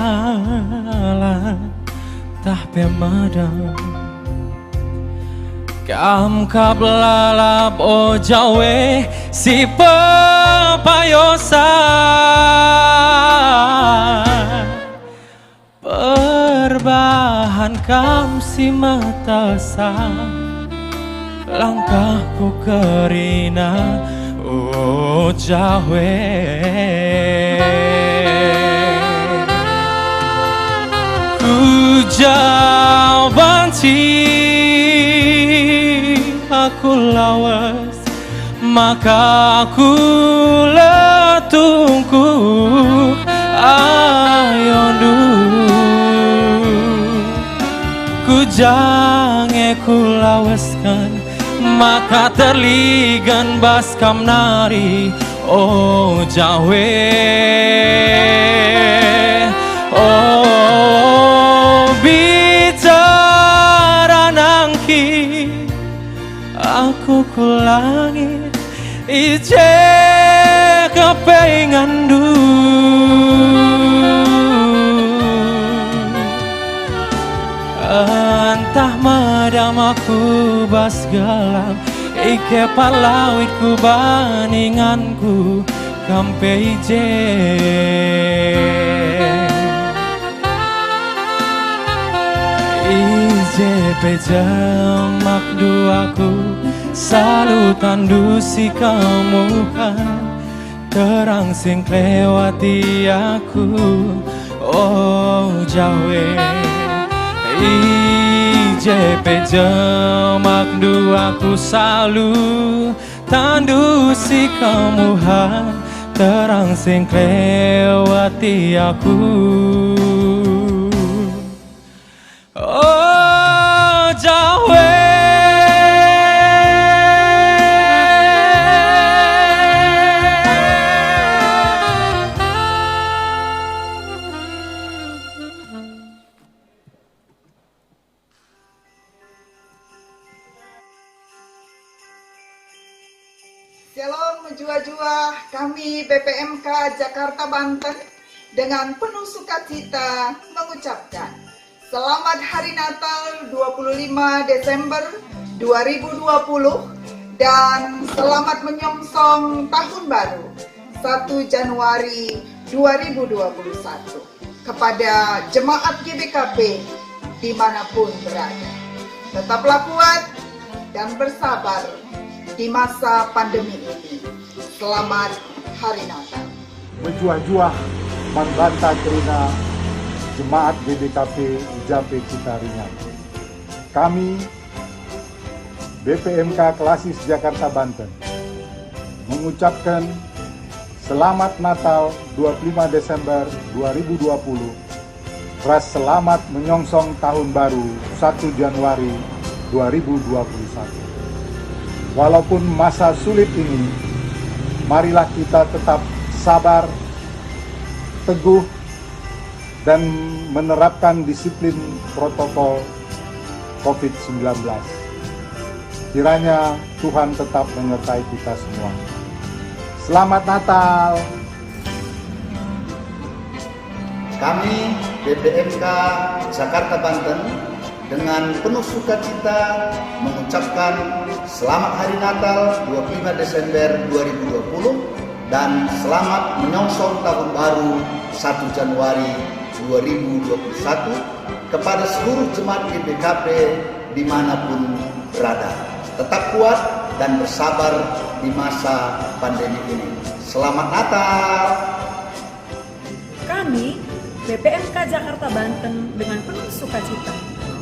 Erdalan tah pe medem, kam kap lalap, o Jawe si pepayosan. Perbahan kam si metesa langkahku kerina, o Jawe. Ku ja banci aku lawes, maka aku la tungkuk. Ayondu, ku ja nge kulawesken, maka terligen bas kam nari, o Jawe. O, bicara nangki, aku ku langit, i je kepinganndu. Ntah medem aku bas gelang, i kepar lawit ku baninganku, kam pe i je. I je pe jemakndu aku, salu tandu si kemuhan, terang si ngkelewati aku, o Jawe. I je pe jemakndu aku, salu tandu si kemuhan, terang si ngkelewati aku, o Jawe. Shalom, mejuah-juah, kami B P M K Jakarta Banten dengan penuh sukacita mengucapkan Selamat Hari Natal dua puluh lima Desember dua ribu dua puluh dan selamat menyongsong Tahun Baru satu Januari dua ribu dua puluh satu. Kepada jemaat G B K P dimanapun berada. Tetaplah kuat dan bersabar di masa pandemi ini. Selamat Hari Natal. Mejuah-juah man banta kerina jemaat G B K P i ja pe kita ringan. Kami B P M K Klasis Jakarta Banten mengucapkan Selamat Natal dua puluh lima Desember dua ribu dua puluh ras selamat menyongsong Tahun Baru satu Januari dua ribu dua puluh satu. Walaupun masa sulit ini, marilah kita tetap sabar, teguh, dan menerapkan disiplin protokol covid sembilan belas. Kiranya Tuhan tetap menyertai kita semua. Selamat Natal! Kami, B P M K Jakarta Banten, dengan penuh sukacita mengucapkan Selamat Hari Natal dua puluh lima Desember dua ribu dua puluh dan selamat menyongsong Tahun Baru satu Januari dua ribu dua puluh satu kepada seluruh jemaat G B K P dimanapun berada. Tetap kuat dan bersabar di masa pandemi ini. Selamat Natal! Kami, B P M K Jakarta Banten, dengan penuh sukacita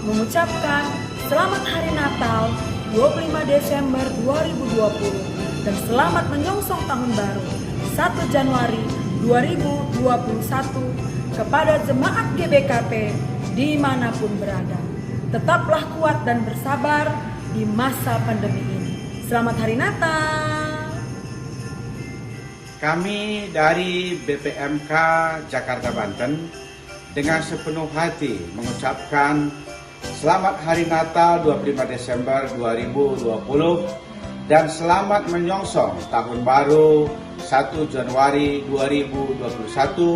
mengucapkan Selamat Hari Natal dua puluh lima Desember dua ribu dua puluh dan selamat menyongsong Tahun Baru satu Januari dua ribu dua puluh satu kepada jemaat G B K P dimanapun berada. Tetaplah kuat dan bersabar di masa pandemi ini. Selamat Hari Natal! Kami dari B P M K Jakarta Banten dengan sepenuh hati mengucapkan Selamat Hari Natal dua puluh lima Desember dua ribu dua puluh dan selamat menyongsong Tahun Baru satu Januari dua ribu dua puluh satu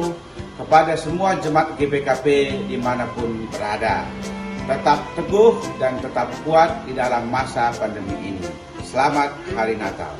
kepada semua jemaat G B K P dimanapun berada. Tetap teguh dan tetap kuat di dalam masa pandemi ini. Selamat Hari Natal.